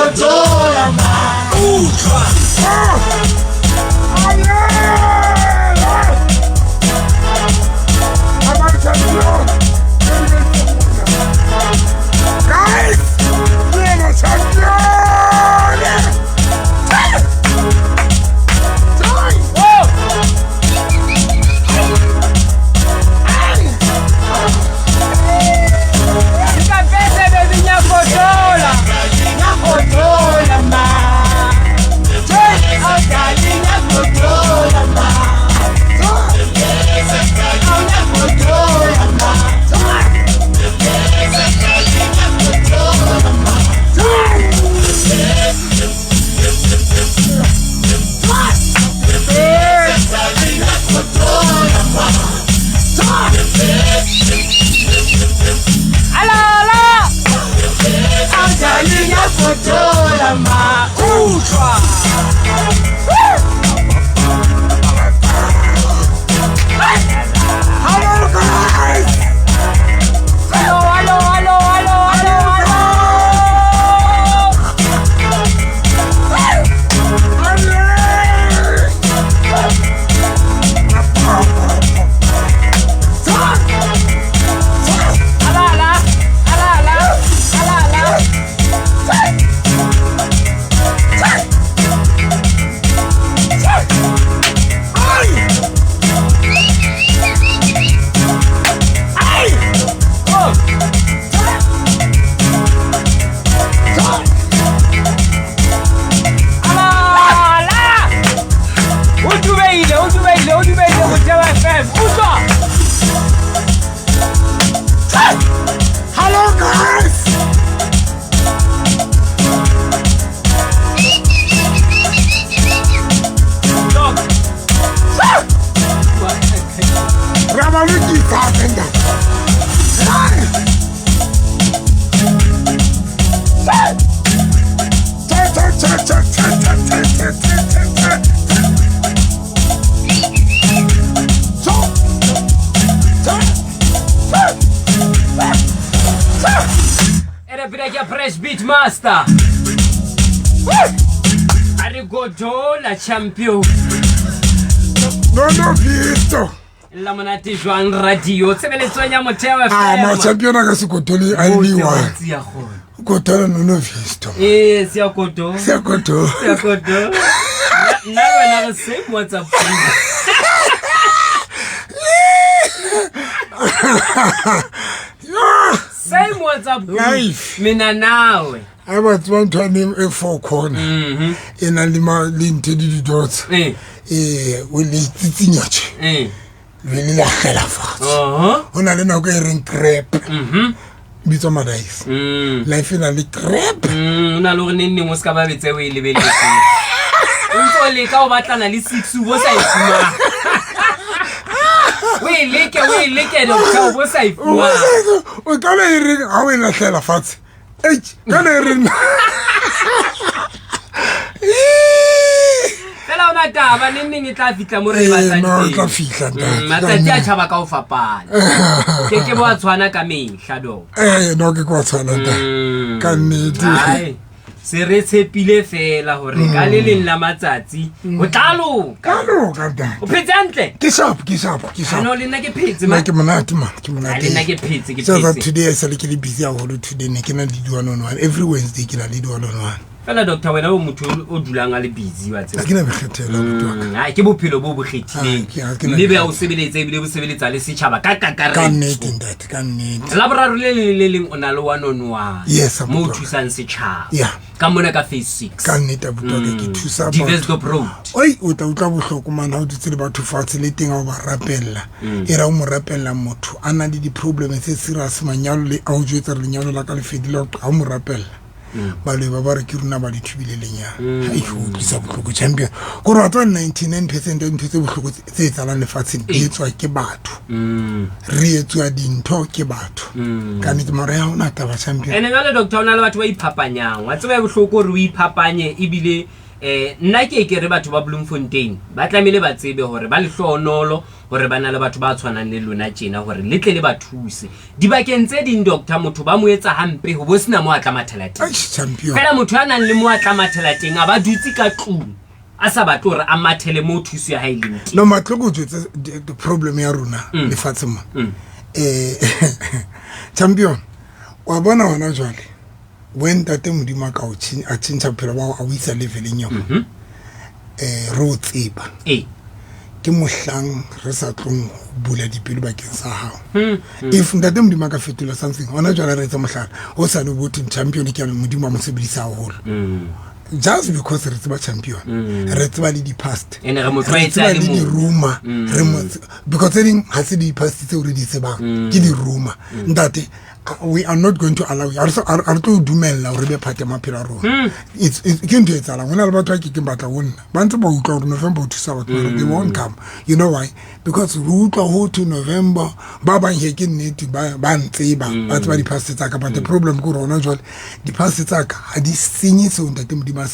Nyagodola ma. Utlwa. Guys, we are the champion! Ikapese baby nyagodola. Nyagodola ma. Awudali nyagodola ma. Awunyagodola ma. Alala. Awudali nyagodola ma. Utlwa. Hello, guys! Hello, hello, hello, hello, hello, hello. Alala. Alala. Alala. Oh. Alala. O dubeile, o dubeile, o dubeile Motheo FM. Utlwa. Hello, guys! Dog. Ramalukisa, Tenda. Cha, cha, cha, cha, cha, cha, cha, cha, cha, cha, cha. Cha. Cha. Cha. Cha. Ere pina ke Fresh Beat Master. A re godola champion. No, no, Vito. La monate jwang radio tshebeletsong ya Motheo Ah, FM. ma champion a ka se kotole a le one. Tsia kgona. Kotola no no Vito. Eh, siya kodo. Se kotola. Siya kodo. Nna le wena re same WhatsApp group. Yeah. Same WhatsApp group. Life. Mina nawe. A ba tseba ntho ane e four corner. E nang le ma le ntho di di dots. Eh, Eh, o le tsitsinya tje. eh. Le le lahlela fatshe. Uh-huh. Ho na le nako e reng crap. Bitswa madice. Life e na le crap. O na le hore neng neng o ska ba betse o e lebeletseng. O ntse o leka o batlana le six o bo sa e fumana. O e leke, o e leke doctor o bo sa e fumana. O ka le e reng ha o e lahlela fatshe. Eish, ka le e reng. Fela ona taba neng neng e tla fihla mo re e Eh, batlang no, e teng. tla fihla, ntate. Matsatsi a tjhaba ka ho fapana. Ke ke bo a tshwana ka mehla do. Eh, no ke kwa tshwana ntate. Ka nnete. Ai, se re tshepile fela hore ka le leng la matsatsi ho tla loka. Ka loka ntate. O phetse hantle? Ke sharp, ke sharp, ke sharp. Ano le nna ke phetse Nna ma. ke monate man, ke monate. Ah, le nna ke phetse, ke So that phetse. today I sale ke le busy haholo today ne ke na le di one on one. Every Wednesday ke na le di one on one. Fela doctor wena o motho o dulang a le busy wa Ha tseba. ke na boikgethelo abuti wa ka. Ai, ke bophelo bo bo kgethileng. Ah, ke na Mme be a o boikgethelo. sebeletsa ebile bo sebeletsa le setjhaba ka Ka kakaretso. nnete ntate, ka nnete. Laboraro le leng le leng o na le one on one. Yes, abuti Mo o wa ka. thusang setjhaba. Yeah. Ka mona ka phase 6. Ka nnete abuti wa ka ke thusa batho. Diversdorp Road. Oi, o tla utlwa bohloko man ha o dutse le batho fatshe le teng ha o ba rapella. E ra o mo rapella motho a na le di-problem tse serious manyalo le a o jwetsa re lenyalo la ka le fedile ha o mo rapella. Baloi ba ba re ke rona ba le thubile lenyalo. Hai, ho utlwisa bohloko champion. Kore wa tseba 99% ya dintho tse bohloko tse etsahalang lefatsheng di etswa ke batho. Re etswa dintho ke batho. Ka nnete mara ya hona taba champion. Ene jwale doctor o na le batho ba iphapanyang. Wa tseba e bohloko hore o iphapanye ebile nna ke ke re batho ba Bloemfontein ba tlamehile ba tsebe hore ba lehlohonolo gore ba na le batho ba tshwanang le lona tjena gore le tle le ba thuse dibakeng tse ding doctor motho ba mo etsa hampe ho bo sena mo a tla mathela teng Eish, champion fela motho a nang le mo a tla mathela teng a ba dutse ka tlung a sa batle gore a mathele mo thuso ya hae e leng teng no matlo ko jwetse the problem ya rona lefatsheng mona champion wa bona hona jwale when ntate modimo a ka o a tjhentjha bophelo ba hao a o isa leveleng eo re o tseba ee ke mohlang re sa tlong ho bula dipelo bakeng sa hao if ntate modimo a ka fetola something hona jwale re etse mohlala o sa le botho champion ke ya modimo a mo sebedisa haholo just because re tseba champion re tseba le di-past Ene re mo re tlwaetse tseba a le le mong. di-rumor re mo because tse ding ha se di-past tseo re di tsebang ke di-rumor ntate we are not going to allow you. Ha re ha re tlo o dumella hore e be part ya maphelo a rona. Ke ntho e etsahalang. Ho na le batho ba kekeng batla ho nna ba ntse ba utlwa hore November o thusa batho mara they won't come. You know why? Because re utlwa ho thwe November ba bang he ke nnete ba ntseba ba tseba di-past tsa ka, but the problem ke hore hona jwale di-past tsa ka ha di senye seo ntate Modimo a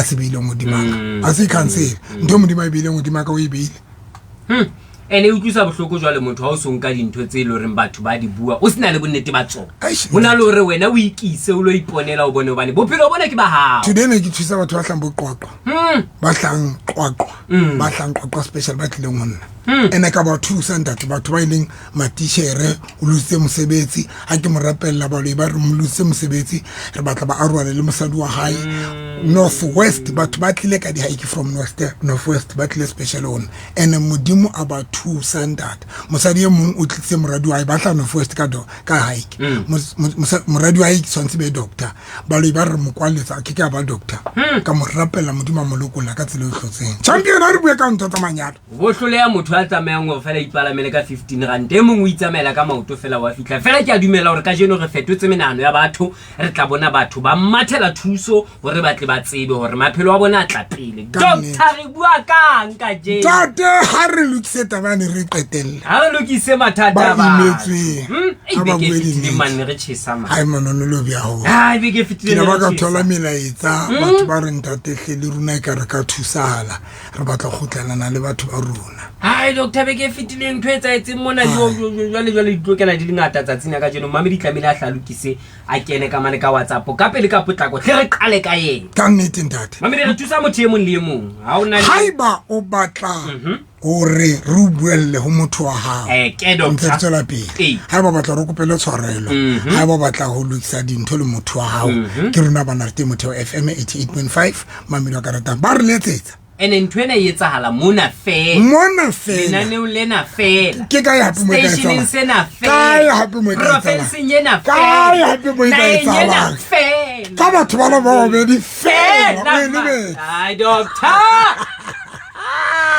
se beileng hodima ka. A se cancel ntho e Modimo a e beileng hodima ka o e beile. Ene e utlwisa bohloko jwale motho ha o so nka dintho tse e le horeng batho ba di bua o sena le bonnete ba tsona. Eish, Ho na le hore wena o ikise o lo iponela o bone hobane bophelo bona ke ba hao. Today ne ke thusa batho ba hlang bo Qwaqwa. Ba hlang Qwaqwa. Ba hlang Qwaqwa special ba tlileng ho nna. Ene ka ba thusa ntate batho ba ileng matitjhere o lositse mosebetsi ha ke mo rapella baloi ba re mo lositse mosebetsi re batla ba arohane le mosadi wa hae. North West batho ba tlile ka di-hike from North West ba tlile special ho nna. Ene Modimo a ba thusa ntate. Mosadi e mong o tlisitse moradi wa hae ba hla North West ka ka hike. Moradi wa hae ke tshwanetse be doctor. Baloi ba re mo kwalletsa a ke ke a ba doctor. Ka mo rapella Modimo a mo lokolla ka tsela e hlotseng. Champion ha re bue ka ntho tsa manyalo. Bo hloleha motho a tsamayang hore fela ipalamele ka 15 rand e mongwe o itsamaela ka maoto fela wa fihla. Fela ke a dumela hore kajeno re fetotse menahano ya batho, re tla bona batho ba mathela thuso hore ba tle ba tsebe hore maphelo a bona a tla pele. Ka nnete. Doctor re bua kang kajeno? Ntate ha re lokise taba yane re qetelle. Ha re lokise mathata Ba a batho. imetsweng. Ha ba Ei, beke e bue fetileng dinnete. mane re tjhesa mane. Hai manono lo bja haholo. Ai, beke e Ke fetileng ne ne ba re ka tjhesa. thola melaetsa batho ba re ntate hle le rona e ka re ka thusahala re batla ho kgutlelana le batho ba rona. Hai doctor beke e fetileng ntho e etsahetseng mona jwale jwale di tlo kena di le ngata tsatsing la kajeno. Mmamedi tlamehile a hlalokise a kene ka mane ka WhatsApp ka pele ka potlako hle re qale ka yena. Ka nnete ntate. Mamedi re thusa motho e mong le e mong. Ha o na le Haeba o batla hore re o buelle ho motho wa hao. Ke Ntse re doctor. tswela pele. Ee. Haeba o batla hore o kopele tshwarelo, haeba o batla ho lokisa dintho le motho wa hao, ke rona bana re teng Motheo FM 88.5 mamedi wa ka ratang. Ba re letsetsa. Ene ntho ena e etsahala mona fela. Mona fela. Lenaneong lena fela. Ke kae hape mo e ka Stationeng etsahalang? sena Kae fela. hape mo e ka etsahalang? Profenseng ena Kae fela. hape mo e ka Naheng ena etsahalang? fela. Ka batho bana ba babedi fela. Fela, O e lebetse. Ai, doctor.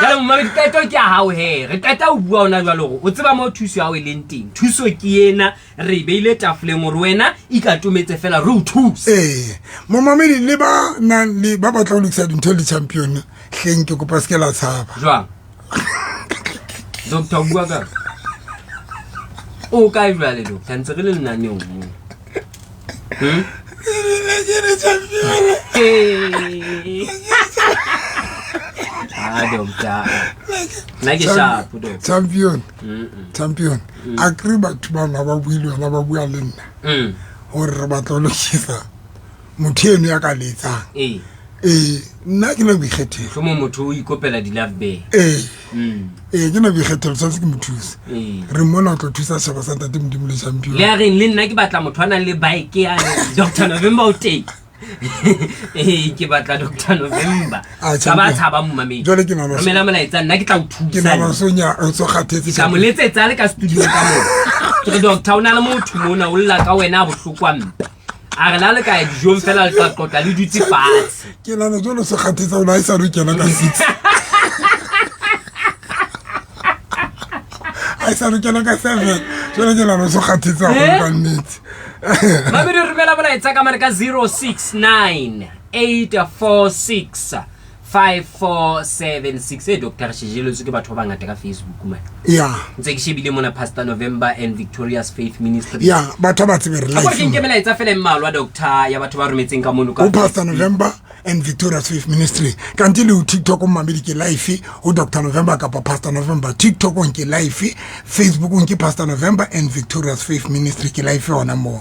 Jwale momamedi qeto ke ya hao he. Re qeta ho bua hona jwale hore o tseba moo thuso ya hao e leng teng. Thuso ke ena re e beile tafoleng hore wena ikatometse fela re o thuse. Ee, momamedi le ba nang le ba batla ho lokisa dintho le champion hleng ke kopa se ke la tshaba. Jwang? Doctor o bua ka? O kae jwale doctor? Ntse re le lenaneong moo. Ee. Ah, doctor. Nna ke sharp, doctor. Champion. Champion. A kry batho bana ba buile wena ba bua le nna hore re batla ho lokisa motho eno ya ka letsang. Ee. Ee, nna ke na boikgethelo. Mohlomong motho o ikopela di-love bear. Ee. Ee, ke na boikgethelo tshwanetse ke mo thuse. Ee. Re mona o tlo thusa setjhaba sa ntate Modimo le champion. Le a reng le nna ke batla motho a nang le bike yane Dr. November o teng. Ee, ke batla Dr. November. Ah, Ka ba champion. tshaba momamedi. Jwale ke nahana Romela molaetsa nna ke tla o Ke thusa. nahana so nya o so kgathetse. Ke tla mo letsetsa a le ka studio ka moo. Ke re doctor o na le motho mona o lla ka wena a bohloko a mpe. A re la le ka ya dijong fela le tla qoqa le dutse fatshe. Ke nahana jwale o so kgathetse hobane ha e sa le o kena ka 6. Ha e sa le o kena ka 7. Jwale ke nahana o so kgathetse haholo ka nnete. Mamedi romela molaetsa ka mane ka 069 846 5476. E doctor, re shejeletswe ke batho ba bangata ka Facebook mane. Ya. Ntse ke shebile mona, Pastor November and Victorious Faith Ministry. Ya, batho ba tsebe re A ko re ke live. nke melaetsa fela e mmalwa, doctor, ya batho ba rometseng ka mono ka O Pastor November and Victorious Faith Ministry. Kanti le ho TikTok, mmamedi, ke live ho Dr November kapa Pastor November. TikTok ke live, Facebook ke Pastor November and Victorious Faith Ministry, ke live hona moo.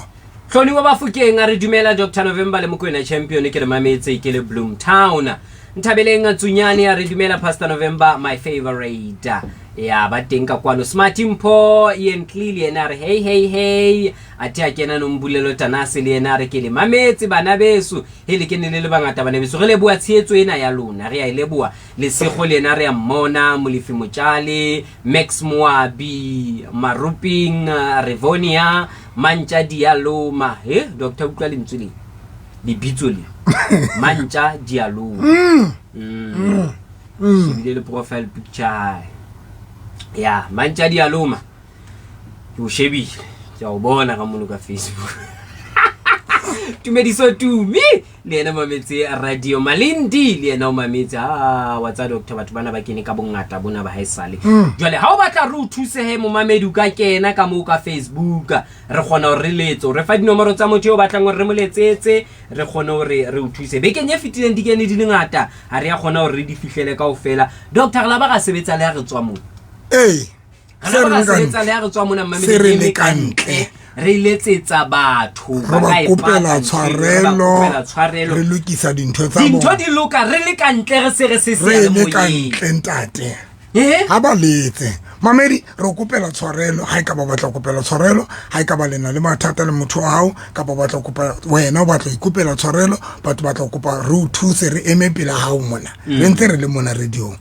Hloni wa Bafokeng a re, dumela Dr November le Mokwena Champion, ke le mametse ke le Bloomtown. Nthabeleng Tsunyane a re, dumela Pastor November, my favorite. Ya ba teng ka kwano. Smart Mpho Yentli le yena a re, hey hey hey. Athe a kena Nombulelo Tanase le yena a re, ke le mametse bana beso. He le kene le le bangata bana beso, re leboha tshehetso ena ya lona, re a e leboha. Lesego le yena re a mmona. Molefi Motjale, Max Moabi, Maruping, Revonia Mantša Dialoma. He doctor, utlwa lentswe le, lebitso le, Mantša Dialoma. Shebile le profile picture hae ya Mantša Dialoma, ke o shebile, ke a o bona ka mono ka Facebook. Tumediso Tumi le yena mametse Radio Malindi, le yena o mametse. A wa tsa doctor, batho bana ba kene ka bongata bona ba haesale. Jwale ha o batla re o thusehe, momamedi, o ka kena ka moo ka Facebook, re kgona hore re letse, o re fa dinomoro tsa motho eo o batlang hore re mo letsetse, re kgone hore re o thuse. Bekeng e fetileng di kene di le ngata, ha re a kgona hore re di fihlele kaofela. Doctor, re la ba ra sebetsa le ha re tswa mona. Ee. Re Se la ba re ra le ka sebetsa ntle. le ha re tswa mona, mmamedi, Se re re le eme ka ka ntle. ntle, re letsetsa batho re ba ba ka e kopela pata ntho eo, re ba tshwarelo, kopela tshwarelo. Re lokisa dintho tsa Dintho bona. di loka re le ka ntle, re se re se Re le ka seyalemoyeng. ntle, ntate. Eh? Ha ba letse, mamedi, re kopela tshwarelo. Ha e ka ba batla ho kopela tshwarelo, ha e ka ba lena le mathata le motho wa hao, kapa o batla ho kopa, wena o batla ho ikopela tshwarelo, batho batla ho kopa re o thuse, re eme pela hao mona, re ntse re le mona radiong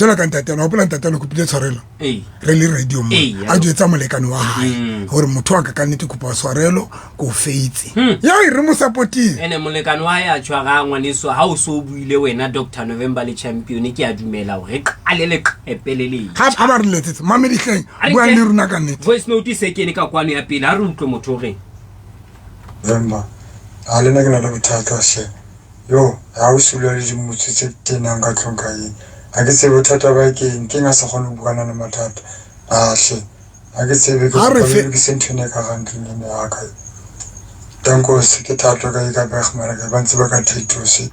jalo ka ntate. Hopola ntate le kopile tshwarelo Ee. re le radio mo, Ee, a jwetsa molekane wa hae gore motho wa ka, ka nnete kopa tshwarelo, ko feitse ya re mo support-ile. Ene molekane wa hae a tshwara, ngwaneso, ha o so o buile wena Dr November le Champion, ke a dumela hore re qale leqepe le letjha. Ha ba re letsetse, mamedihleng, A re buang nke le rona ka nnete. Voice note e se kene ka kwano ya pele, ha re utlwe motho o reng. November, a le nna ke na le bothata hle. Yo, ha o sula le dimotsu tse tenang ka tlong ka eng, ha ke tsebe bothata ba keng keng a sa kgone ho buana le mathata a hle, ha ke tsebe ke Ha re kopa le lokise ntho ena e ka hara ntlong ena ya ka. Tankose ke thato ka e ka Bergmara ka ba ntse ba ka Thatose.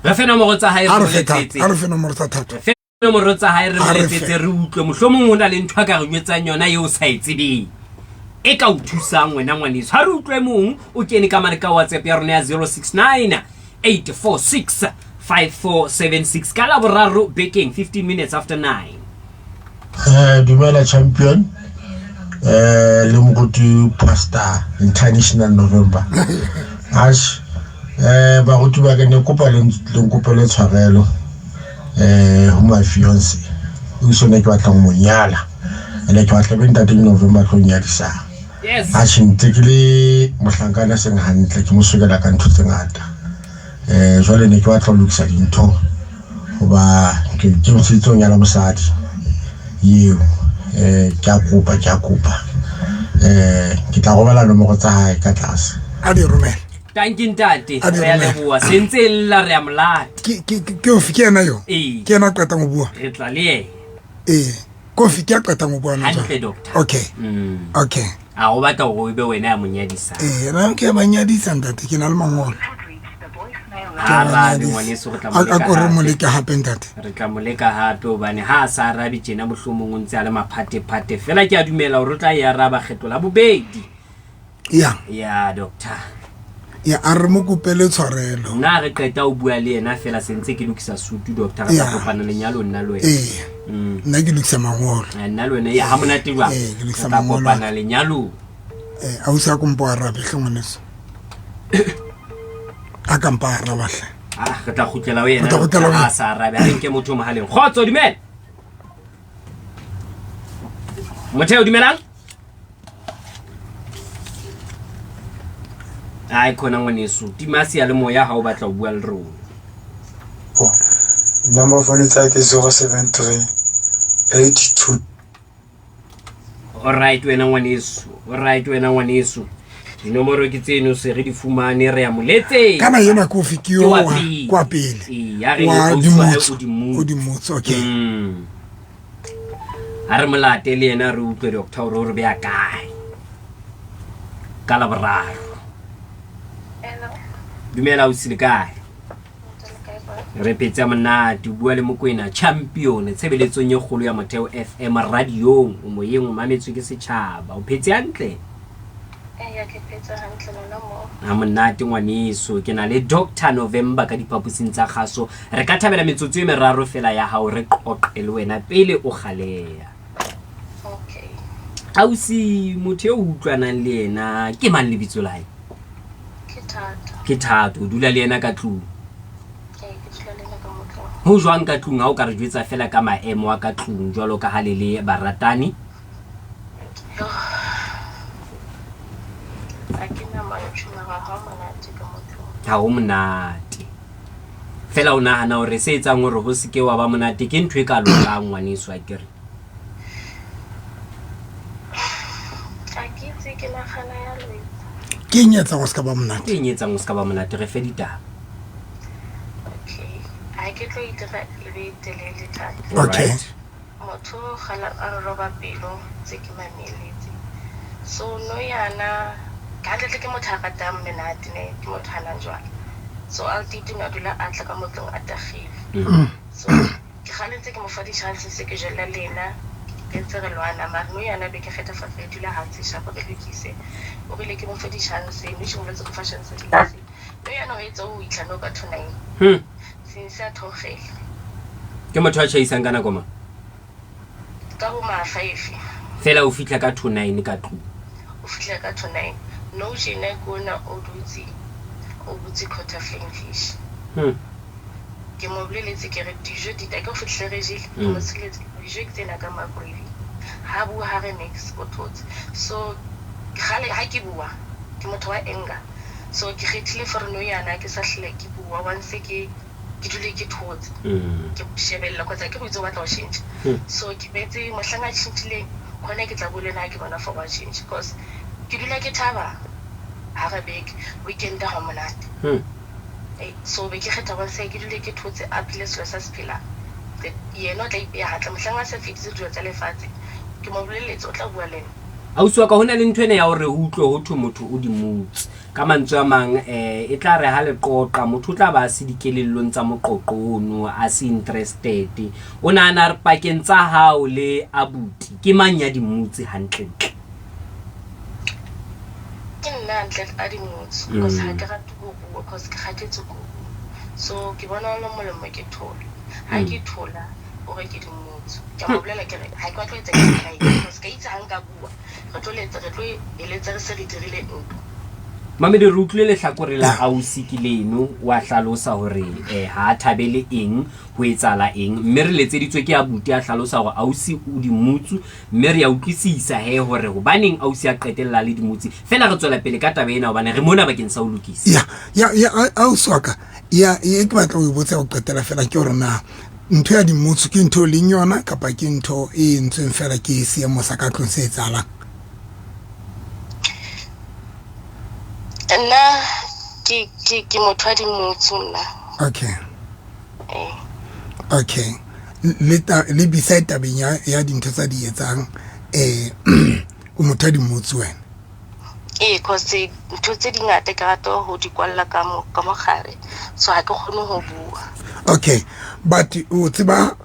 Re fe nomoro tsa hae, Ha re re fe mo letsetse. Ha re fe nomoro tsa Thato. Re fe nomoro tsa hae, re mo Ha re letsetse, fe. re utlwe mohlomong ho na le ntho a ka re jwetsang yona eo o sa e tsebeng, e ka o thusang wena ngwaneso. Ha re utlwe mong o kene ka mane ka WhatsApp ya rona ya 069 846 5476 ka Laboraro bekeng, 15 minutes after 9. Dumela Champion le moruti Pastor International November. Ash, baruti ba ke ne kopa le le nkopele tshwarelo ho my fiance o sone, ke batla ho mo nyala, ene ke batla be ntate November tlo nyadisang. Atjhe, ntse ke le mohlankana seng hantle, ke mo sokela ka ntho tse ngata. Jwale ne ke batla ho lokisa dintho hoba ke ikemiseditse ho nyala mosadi eo. Ke a kopa, ke a kopa, ke tla romela nomoro tsa hae ka tlase. A di romela. Tanki ntate. A di Re a romela. leboha, se ntse e lla, re a molata. Ke ofe? Ke ena yo? Ee. Ke ena a qetang ho bua? Re tla le yena. Ee, kofi ke a qetang ho bua na jwale? Hantle, doctor. Okay. Okay. A o batla hore o be wena ya mo nyadisang? Ee, na ke ba nyadisa, ntate, ke na le mangolo. Ha arabe, ngwaneso, re tla mo A leka ko re mo hape. leke hape, ntate. Re tla mo leka hape hobane ha a sa arabe tjena, mohlomong o ntse a le maphatephathe fela. Ke a dumela hore o tla e araba kgetlo la bobedi. Ya. Ya, doctor. Ya, a re mo kopele tshwarelo. Nna re qeta ho bua le yena fela, se ntse ke lokisa sutu, doctor, re tla Ya. kopana lenyalo nna le wena. Ee, nna ke lokisa mangolo. Eh, nna le wena ya ha monate jwang. Ee, ke Re lokisa tla mangolo. kopana lenyalong. Ee, ausi, a kompo arabe hle ngwaneso, a kampa araba hle. Ah, re tla kgutlela ho yena. Re tla kgutlela ho Ha yena. a sa arabe, a re nke motho o mohaleng. Kgotso, dumela motheo, dumelang. Ai khona ngwaneso, tima seyalemoya ha o batla ho bua le rona. Number phone tsa ke 073 82. Alright wena ngwaneso, alright wena ngwaneso. Dinomoro ke tseno, se re di fumane, re ya moletseng. Kana ena ke ofe? Ke Ke wa yo pele. kwa pele. Ee, ya reng Wa ausi wa hae Dimotso. o Dimotso. O Dimotso, okay. Ha re molate le yena, re utlwe doctor hore o re beya kae ka Laboraro. Hello, Dumela ausi, le kae? ntse le kae ba? Re phetse ha monate. O bua le Mokwena Champion tshebeletsong e kgolo ya Motheo FM radiong. O moyeng, o mametswe ke setjhaba. O phetse hantle? Eya, ke phetse hantle, lona moo? Ha monate ngwaneso. Ke na le Dr November ka diphaposing tsa kgaso. Re ka thabela metsotso e meraro fela ya hao, re qoqe le wena pele o kgaleya. Okay. Ausi, motho eo o utlwanang le yena ke mang lebitso la hae? Ke Thato. Ke Thato. O dula le yena ka tlung? Ee, ke dula le ena ka mo tlung. Ho jwang ka tlung? Ha o ka re jwetsa fela ka maemo a ka tlung jwalo ka ha le le baratani. Yoh. Ha ke na mantšu, mara ha ho monate ka mo tlung. Ha ho monate. Fela o nahana hore se etsang hore ho se ke wa ba monate ke ntho e ka lokang, ngwaneso, akere? Ha ke itse, ke nagana yalo. Ke eng e etsang ho se ka ba monate? Ke eng e etsang ho se ka ba monate? Re fe ditaba. Okay. Ha ke tlo e dira e be telele thata. Okay. Alright. Motho o gala a re roba pelo tse ke mameletse. So no yana gantlentle ke motho a ratang menate ne, ke motho a nang jwala. So altitude o ne a dula a tla ka mo tlung a tagile. So ke gale ntse ke mo fa di-chance, se ke jella le ena, re ntse re lwana, mare no yana be ke kgetha fa re dula hatshe shapo re lokise. O rile ke mo fe di-chance, mme she boletse go fa chance di ntse. No yana o etsa o itlha no ka 29. Since a theogela. Ke motho a tjhaisang ka nako mang? Ka bo ma 5. Fela o fihla ka 29 ka tlung. O fihla ka 29. No tjena ke ona o dutse, o butse quarter flame fish. Ke mo boleletse ke re dijo di tla ke go fihlile re jele, ke mo tshiletse dijo ke tsena ka microwave. Ha bua ha re nix, o thotse. So kgale ha ke bua ke motho wa anger. So ke kgethile for no yana ke sa hlile ke bua once ke ke dule ke thotse. Ke shebella kgotsa ke go itse o batla ho tjhentjha. So ke beetse mohlang a tjhentjhileng khona ke tla bua le ena ha ke bona for wa tjhentjha, because ke dula ke thaba hara beke, weekend ha monate. So be ke kgetha once ke dule ke thotse a phele selo sa se phelang. Yena o tla ipeya hantle mohlang a se feditse dilo tsa lefatshe. Ke mo boleletse o tla bua le nna. Ausi wa ka, ho na le ntho ena ya hore ho utlwe ho thwe motho o dimutse. Ka mantswe a mang, e tla re ha le qoqa, motho o tla ba a se dikelellong tsa moqoqo ono, a se interested. O nahana re pakeng tsa hao le abuti ke mang ya dimutse hantlentle? Ke nna hantle a dimutse, because ha ke rate ho bua, because ke kgathetse ke ho bua. So ke bona ho le molemo ke thole. Ha ke thola o re ke dimutse. Ke a mo bolela ke re ha ke batle ho etsa ke because ka itse ha nka bua re tlo letsa, re tlo eletsa re se re dirile ntwa. Mamedi, re utlwile lehlakore la ausi ke leno, wa hlalosa hore ha a thabele eng, ho etsahala eng, mme re letseditswe ke abuti a hlalosa hore ausi o dimutsu, mme re a utlwisisa he hore hobaneng ausi a qetella le dimutsi. Fela re tswela pele ka taba ena hobane re mona bakeng sa ho lokisa. Ya, ya, ya, ausi wa ka, ya, e ke batla ho e botsa ho qetela fela ke hore na ntho ya dimutsu ke ntho e leng yona kapa ke ntho e entsweng fela ke seemo sa ka tlung se etsahalang? Nna ke motho wa dimutsu nna. Okay. Okay. Le ta, le beside tabeng ya dintho tsa di etsang, o motho wa dimutsu wena? Ee, cause ntho tse di ngata ke rata ho di kwalla ka mo, ka mogare, so ha ke kgone ho bua. Okay, but o tseba,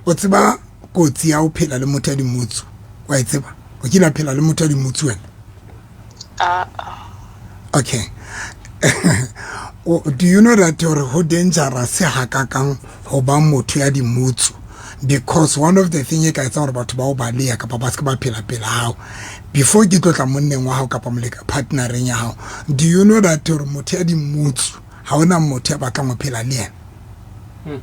o tseba kotsi ya ho phela le motho ya dimutsu, wa e tseba? O kile wa phela le motho ya dimutsu wena? Ah. Okay. Do you know that hore ho dangerous hakakang ho ba motho ya dimutsu? Because one of the thing e ka etsang hore batho ba o baleha kapa ba se ke ba phela pela hao, before ke tlo tla monneng wa hao kapa moleka partnereng ya hao, do you know that hore motho ya dimutsu ha hona motho ya batlang ho phela le yena?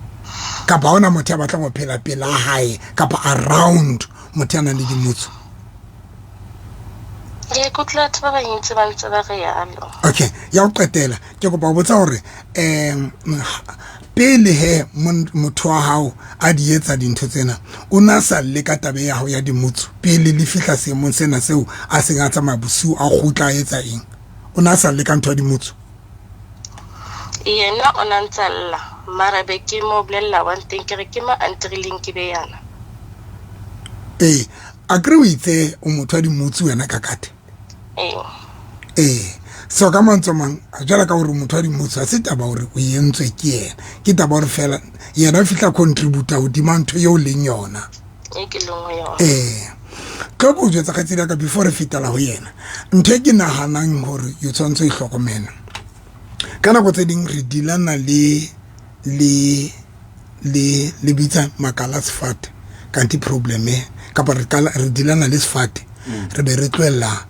Kapa ha hona motho ya batlang ho phela pela hae kapa around motho ya nang le dimutsu? Ke ikutlwa batho ba bantsi ba ntse ba re yalo. Okay, ya ho qetela ke kopa ho botsa hore pele he motho wa hao a di etsa dintho tsena, o na sa le ka taba ya hao ya dimutsu pele le fihla seemong sena seo a seng a tsamaya bosiu a kgutla a etsa eng? O ne a sa lle ka ntho ya dimotso? Yena o na ntsa lla, mara be ke mo bolella one thing, ke re ke ma antirileng ke be yana. Ee, a kry o itse o motho wa dimotsu wena ka kate. Ee. Ee, so ka mantswe mang, jwalo ka gore motho wa dimotsu, ha se taba hore o entswe ke yena, ke taba hore fela yena o fihla contributa hodima ntho eo leng yona. E ke leng ho yona. Ee, tlo ko jwetsa kgaitsedi ya ka before re fetela ho yena, ntho e ke nahanang hore o tshwanetse o e hlokomela. Ka nako tse ding re dilana le le le le bitsa makala a sefate, kanti problem e kapa re kala re dilana le sefate, re be re tlohella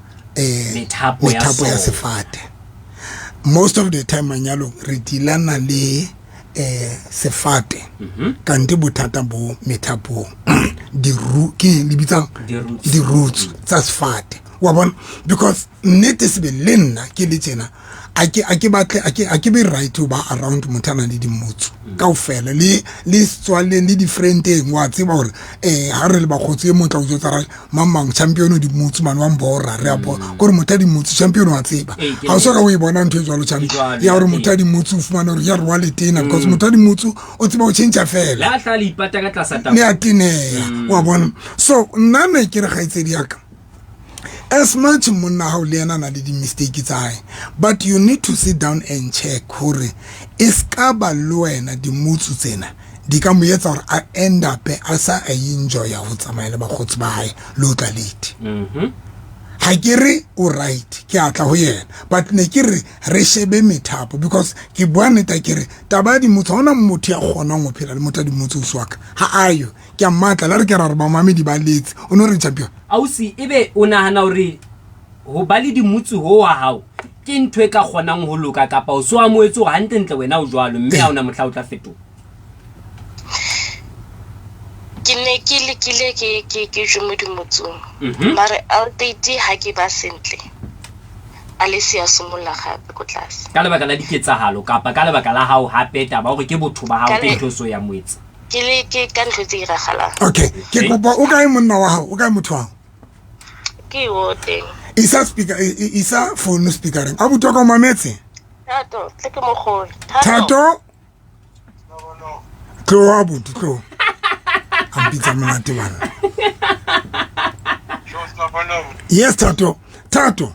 Methapo ya methapo ya sona. sefate. Most of the time manyalong re dilana le sefate, kante bothata bo methapong, diru ke le bitsang Di-roots. di-roots tsa sefate, wa bona? Because nnete sebe le nna ke le tjena, a ke a ke batle a ke a ke be right ho ba around motho a nang le dimotsu kaofela, le le setswalleng le di-friendeng. Wa tseba hore ha re le bakgotsi, e motla o jwetsa ra mang mang champion o dimotsu mane wa mbora, re a bona kore motho a dimotsu champion wa tseba. Ee, ke Ha o so nnete. ka o e bona ntho e jwalo, champion, jwalo, ya hore ee. motho a dimotsu o fumane hore ya re wa letena, because motho a dimotsu o tseba ho tjhentjha Le fela, a tla le ipata ka tlasa le tafole. a teneya, wa bona? So nna ne ke re kgaitsedi ya ka, as much monna hao le yena a na le di-mistake tsa hae, but you need to sit down and check hore e ska ba le wena dimotsu tsena di ka mo etsa hore a end up a sa a enjoya ho tsamaya le bakgotsi ba hae le ho tla late. Ha ke re o right, ke a tla ho yena, but ne ke re re shebe methapo, because ke bua nnete, ke re taba ya dimotsu, ha hona motho ya kgonang ho phela le motho ya dimotsu o wa ka, ha ayo. Ke a mmatla la re ke ra re bamamedi ba letse, o no re champion. Ausi, ebe o nahana hore ho ba le dimotsu ho wa hao ke ntho e ka kgonang ho loka, kapa o so amohetse hore hantlentle wena o jwalo, mme ha ona mohla o tla fetoha? Ke ne ke lekile ke ke ke jwe mo dimotsong. Mare altate ha ke ba sentle, a le se ya simolla gape ko tlase. Ka lebaka la diketsahalo kapa ka lebaka la hao hape, taba hore ke botho ba hao, Ka ke le- ntho e so ya moetsa? Ke le ke ka ntho tse iragalang. Okay, ke kopa, o kae monna wa hao? O kae motho wa hao? Ke o teng. Isa speaker, isa phone speakereng, abuti wa ka o mametse. Thato, tle ke mogolo. Thato, tloha abuti, tloha, a mpitsa monate bana. Yes, Thato, Thato,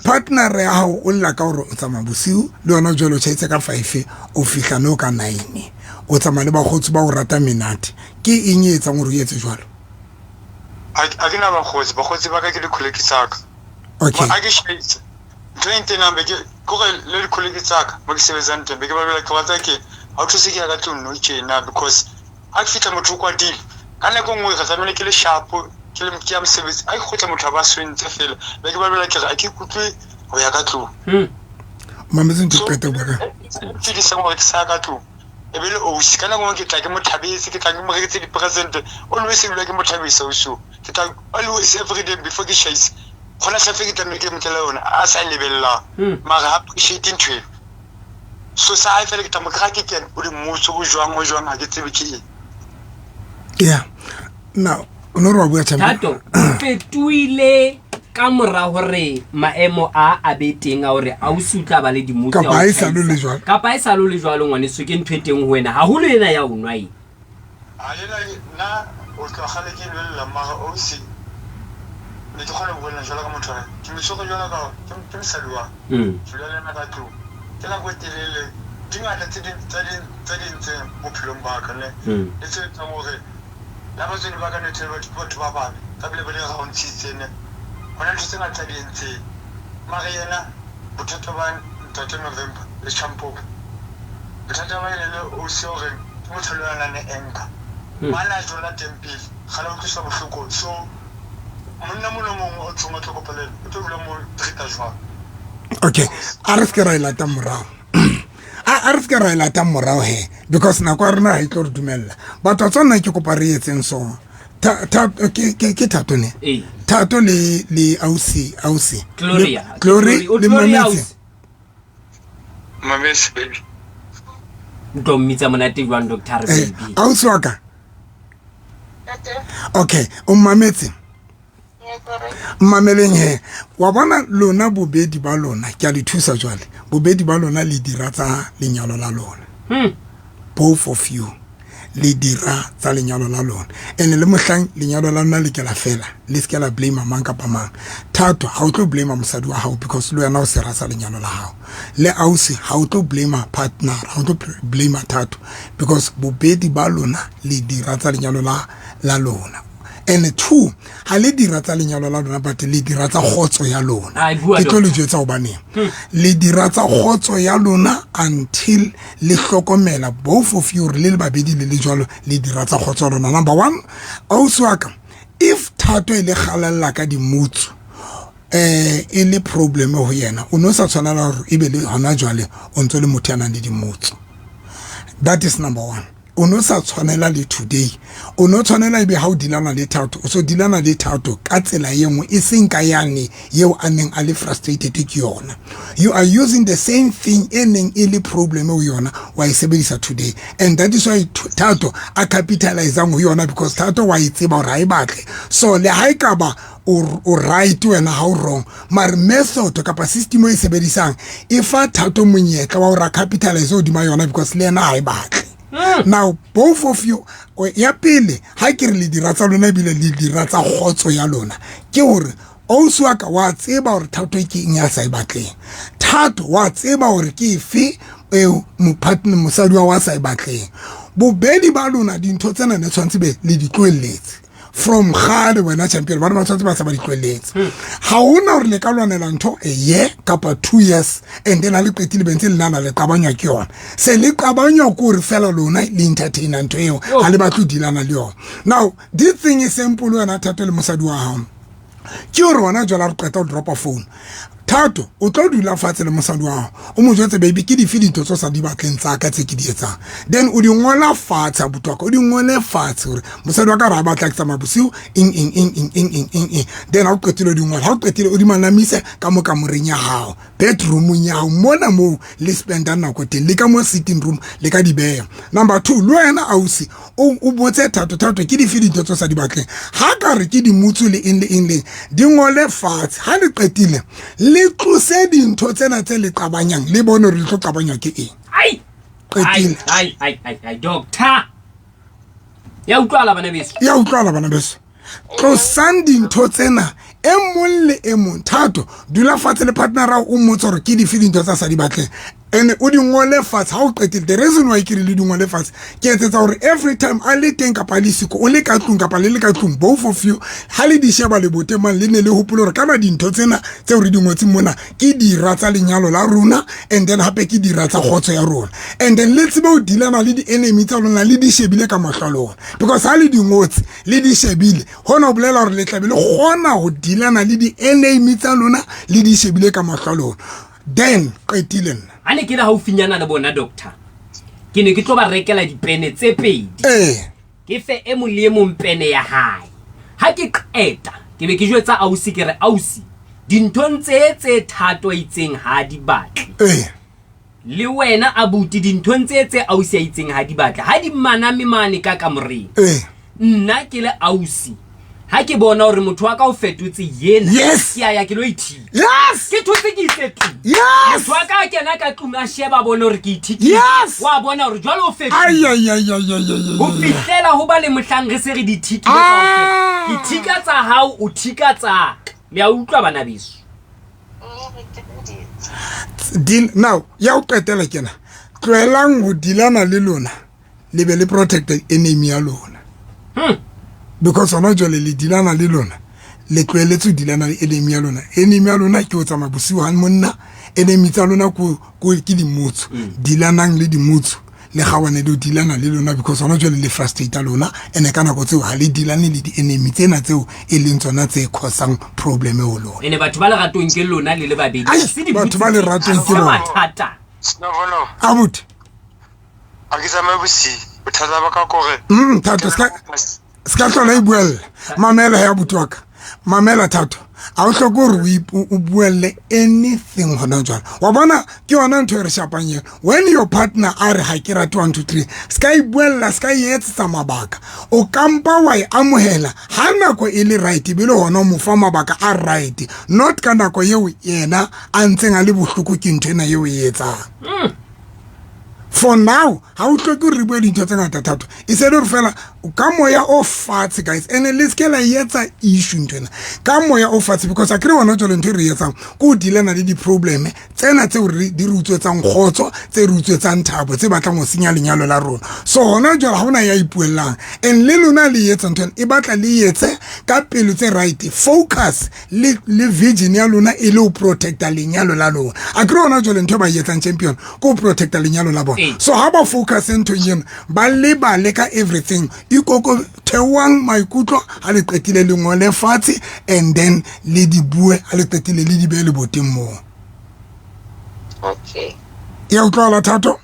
partner ya hao o lla ka hore o tsamaya bosiu le yona jwale, o tjhaitse ka 5, o fihla no ka 9, o tsamaya le bakgotsi ba o rata menate. Ke eng e etsang hore o etse jwalo? A ke na bakgotsi, bakgotsi ba ka ke di-colleague tsa ka. A ke shaitse ntho e ntenang, be ke kore le di-colleague tsa ka mo ke sebetsang teng, be ke ba bela ke batla ke ha o thuse ke ya ka tlong no tjena, because ha ke fihla motho o kwatile. Ka nako e nngwe re tlamehile ke le sharp, ke le ke ya mosebetsi, ha ke kgutla motho a ba swentse fela, be ke ba bela ke re ha ke ikutlwe ho ya ka tlong. Mametse ntho So qeta ho bua ka fedisang hore ke sa ya ka tlong, e be le ausi. Ka nako e nngwe ke tla ke mo thabetse, ke tla ke mo reketse di-present, always e dula ke mo thabisa ausi o. Ke tla always every day before ke shaise gona tlhafe, ke tlamehile ke mo tlela yona a sa e lebellang, mara ha appreciate ntho eo. So sa hae fela ke tla mo kry-a ke kena o di mmotse o jwang, o jwang, ha ke tsebe ke eng. Yeah, now o no re wa bua, champion. Thato, o fetohile ka mora hore maemo a a be teng a hore ausi o tla ba le dimotsu Kapa a o ha e sa le tjhaisa. jwalo. Kapa ha e sa le jwalo, ngwaneso, ke ntho e teng ho wena haholo ena ya o nwa e? Ha ena nna o tloha kgale ke lwella, mara ausi ne ke kgona ho buella jwalo ka motho wa ke mo tshwere jwalo ka ke mosadi wa ke dula le ena ka tlung ke nako e telele. Di ngata tse ding tsa di tse di entseng bophelong ba ka ne le tse etsang hore la batswadi ba ka ne thole batho batho ba babe ka bile ba di raontshitse ne hona ntho tse ngata tsa di entseng. Mara yena bothata ba ntate November le Champopo, bothata ba ene le ausi hore ke motho le a nang le anger, mane a jola teng pele kgale a utlwiswa bohloko. So monna mong le mong o tshong o tlo kopana le ena, o tlo dula mo treat-a jwang? Okay, a re se ke ra e lata morao, a re se ke ra e lata morao he, because nako ya rona ha e tlo re dumella. Batho tsa nna ke kopa re etseng so. Ke Thato ne? Ee. Thato le le ausi, ausi Gloria. Glory. O Le Gloria, mametse. ausi. Mamese baby. O tlo mmitsa monate jwang, doctor baby? Ausi wa ka. Ntate. Okay, o mametse. Mmameleng he, wa bona lona bobedi ba lona, ke a le thusa jwale. Bobedi ba lona le dira tsa lenyalo la lona. Both of you le dira tsa lenyalo la lona. And le mohlang lenyalo la lona le ke la fela, le se ke la blame mang kapa mang. Thato, ha o tlo blame mosadi wa hao because le wena o sera sa lenyalo la hao. Le ausi, ha o tlo blame partner, ha o tlo blame Thato because bobedi ba lona le dira tsa lenyalo la lona. And two, ha le dira tsa lenyalo la lona, but le dira tsa kgotso ya lona. Ai, bua Ke tlo le doctor. jwetsa hobaneng. Le dira tsa kgotso ya lona until le hlokomela both of you hore le le babedi le le jwalo le dira tsa kgotso ya lona. Number one, ausi wa ka, if Thato e le kgalella ka dimutsu, e le problem ho yena, o no sa tshwanela hore ebe le hona jwale o ntso le motho ya nang le dimutsu. That is number one. O no sa tshwanela le today, o no tshwanela ebe ha o dilana le Thato, o so dilana le Thato ka tsela e nngwe, e seng ka yane eo a neng a le frustrated ke yona. You are using the same thing e neng e le problem ho yona, wa e sebedisa today, and that is why Thato a capitalizang ho yona, because Thato wa e tseba hore ha e batle. So le ha e ka ba o right wena, ha o wrong, mare method kapa system e sebedisang e fa Thato monyetla wa hore a capitalize hodima yona, because le yena ha e batle. Now both of you, ya pele ha ke re le dira tsa lona ebile le dira tsa kgotso ya lona, ke hore ausi wa ka wa tseba hore Thato ke eng ya sa e batleng. Thato wa tseba hore ke efe eo mopartner mosadi wa sa e batleng. Bobedi ba lona dintho tsena ne tshwanetse be le di tlohelletse from kgale. Wena champion, bana ba tshwanetse ba sa ba di tlohelletse. Ha hona hore le ka lwanela ntho a year kapa 2 years and then ha le qetile be ntse le nana le qabanywa ke yona. Se le qabanywa ke hore fela lona le entertaina ntho eo, ha le batle ho dealana le yona. Now this thing is simple, wena Thato le mosadi wa hao, ke hore hona jwale ha re qeta ho dropa phone, Thato o tlo dula fatshe le mosadi wa hao, o mo jwetse, baby, ke dife dintho tse o sa di batleng tsa ka tse ke di etsang? Then o di ngola fatshe, abuti wa ka, o di ngole fatshe hore mosadi wa ka re ha batla ke tsamaya bosiu eng eng eng eng eng eng eng eng. Then ha o qetile o di ngola, ha o qetile o di manamise ka mo kamoreng ya hao, bedroomong ya hao mona moo le spendang nako teng, le ka mo sitting room le ka di beha. Number two, le wena ausi o botse Thato, Thato, ke dife dintho tse o sa di batleng? Ha ka re ke dimutsu le eng le eng le eng, di ngole fatshe. Ha le qetile le tlose dintho tsena tse le qabanyang, le bone hore le tlo qabanywa ke eng. Ai. Qetile. Ai ai ai ai, doctor, ya utlwala bana beso. Ya utlwala bana beso. Tlosang dintho tsena e mong le e mong. Thato, dula fatshe le partner ao, o mmotse hore ke dife dintho tsa sa di batleng, and o di ngole fatshe. Ha o qetile, the reason why ke re le di ngole fatshe, ke etsetsa hore every time a le teng kapa a le siko, o le ka tlung kapa le le ka tlung, both of you ha le di sheba leboteng mane, le ne le hopole hore kana dintho tsena tseo re di ngotseng mona ke dira tsa lenyalo la rona, and then hape ke dira tsa kgotso ya rona, and then le tsebe ho dealana le di-enemy tsa lona le di shebile ka mahlo a lona, because ha le di ngotse le di shebile, hona ho bolela hore le tlabe le kgona ho dealana le di-enemy tsa lona le di shebile ka mahlo a lona. Then qetile nna. Ha ne ke le haufinyana le bona doctor, ke ne ke tlo ba rekela dipene tse pedi. Ke fe e mong le e mong pene ya hae. Ha ke qeta ke be ke jwetsa ausi, ke re, ausi, dinthong tse tse Thato a itseng ha di batle, le wena abuti, dinthong tse tse ausi a itseng ha di batle, ha di maname mane ka kamoreng. Nna ke le ausi, ha ke bona hore motho wa ka o fetotse yena, ke a ya ke lo ithika. Ke thotse ke itse tu. Motho wa ka a kena ka tlung, a sheba, bone hore ke ithikile. Wa bona hore jwale o fetotse. Ai, ai, ai, ai, ai, ai, ai, Ho ai. fihlela ho ba le mohlang re se re di thikile kaofela. Ke thika tsa hao, o thika tsa ka. Le a utlwa bana beso? Deal now, ya o qetela kena, tlohelang ho dealana le lona, le be le protect enemy ya lona, because hona jwale le dealana le lona, le tlohelletse ho dealana le enemy ya lona. Enemy ya lona ke ho tsamaya bosiu ha monna, enemy tsa lona ke dimotso. Dealanang le dimotso, le gawane le ho dealana le lona, because hona jwale le frustrate lona, and ka nako tseo ha le dealane le di-enemy tsena tseo e leng tsona tse causang problem ho lona. Ene batho ba leratong ke lona le le babedi. Ai, Se di batho ba leratong ke Se bona. mathata. Snovono, Abuti. ha ke tsamaye bosiu. Bothata ba ka kore Thato, se ka hlola e buella. Mamela ya abuti wa ka. Mamela Thato, a o hloke hore o buelle anything hona jwale. Wa bona, ke yona ntho e re shapang ena. When your partner a re ha ke rate 1 2 3, ska e buella, ska e etsetsa mabaka. O kampa wa e amohela ha nako e le right, e be le hona o mo fa mabaka a right, not ka nako eo yena a ntseng a le bohloko ke ntho ena eo e etsang. For now ha o hloke hore re bue dintho tse ngata, Thato. E se le hore fela ka moya o fatshe, guys, and le se ke la etsa issue ntho ena ka moya o fatshe, because a kere hona jwale ntho e re etsang ke ho dealana le di-problem tsena tseo di re utswetsang kgotso, tse re utswetsang thabo, tse batlang ho senya lenyalo la rona. So hona jwale ha hona ya ipuellang, and le lona le etsa ntho ena e batla le etse ka pelo tse right, focus le vision ya lona e le ho protecta lenyalo la lona. A kere hona jwale ntho e ba e etsang, champion, ke ho protecta lenyalo la bona. So ha ba focus nthong ena, ba lebale ka everything. Ikoko theoang maikutlo, ha le qetile le ngole fatshe, and then le di bue. Ha le qetile le di behe leboteng moo. Okay. Ya utlwala, Thato?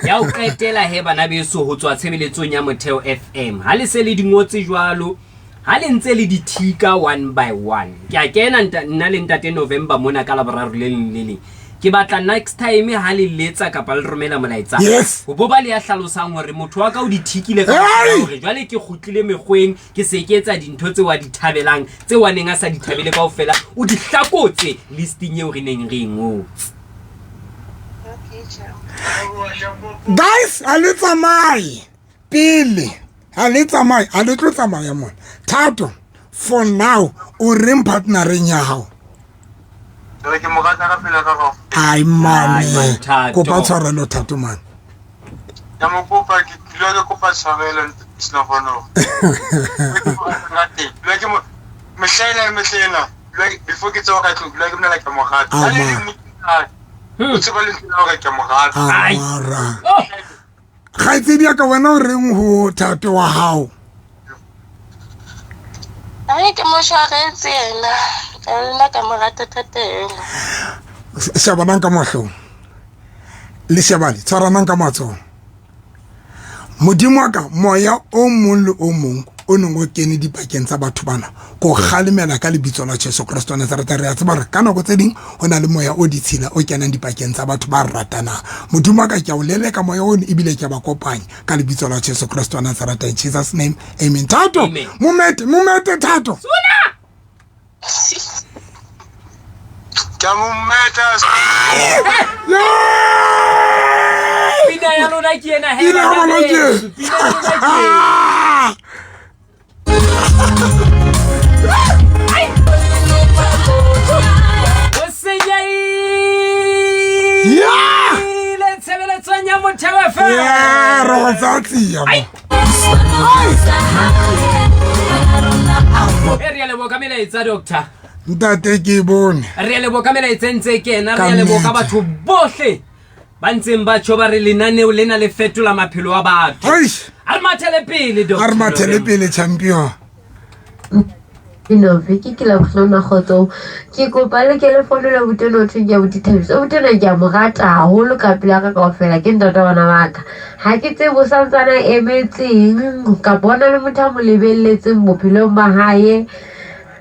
Ya o qetela he, bana beso, ho tswa tshebeletsong ya Motheo FM. Ha le se le di ngotse jwalo, ha le ntse le di thika one by one, ke a kena nna le ntate November mona ka Laboraro le leng le leng. Ke batla next time ha le letsa kapa le romela molaetsa, ho bo ba le ya hlalosang hore motho wa ka o di thikile ka hore jwale ke kgutlile mekgweng, ke se ke etsa dintho tseo a di thabelang, tseo a neng a sa di thabele kaofela o di hlakotse listing eo re neng re e ngotse. Okay, ciao. Guys, ha le tsamaye pele, ha le tsamaye, ha le tlo tsamaya mona. Thato, for now o reng partnereng ya hao? Ke mo rata ka pela ka gago. Ai Ai, mane. Man, Thato. Kopa tshwarelo, Thato man. Ke mo kopa, ke dula ke kopa tshwarelo Snovono. Dula ke mo mehlena le mehlena. Dula before ke tsoga ka tlung, dula ke mona ke mo rata. Ah, Ha le man. le mo o tseba le ntho ya hore ke mo rata. Ai. Mara Oh, kgaitsedi ya ka, wena o reng ho Thato wa hao? Ai, ke mo tshwaretse yena. Le nna ka mo rata thata ena. Shebanang ka mahlong, le shebane, tshwaranang ka matsoho. Modimo wa ka, moya o mong le o mong o neng o kene dipakeng tsa batho bana, ko kgalemela ka lebitso la Jesu Kreste wa Nazareta. Re a tseba re ka nako tse ding ho na le moya o ditshila o kenang dipakeng tsa batho ba ratanang. Modimo wa ka, ke a o leleka moya ono, ebile ke a ba kopanya ka lebitso la Jesu Kreste wa Nazareta. In Jesus name, amen. Thato. Amen. Momete, momete, Thato. Ke mo meta. Pina ya lona ke ena he, Pina ya bana bona ke beso. Pina ya lona ke ena. Ah! O senyehile tshebeletsong ya Motheo FM. Yeah, re go tsaya tsia mo. E re a leboha ka melaetsa, doctor. Ntate, ke e bone. Re a leboha ka melaetsa e ntse e kena. Re Ka a leboha ka nnete. batho bohle ba ntseng ba tjho ba re lenaneo lena le fetola maphelo a batho. Eish, A re mathele pele, a re mathele pele, champion. Nove ke lebohela kgotso. Ke kopa le ke le founela botona, ho thweng ke abuti Thabiso. Abuti ke a mo rata haholo ka pelo ya ka kaofela, ke ntate wa bana ba ka. Ha ke tsebe o santsane a emetseng kapa hona le motho a mo lebelletseng bophelong ba hae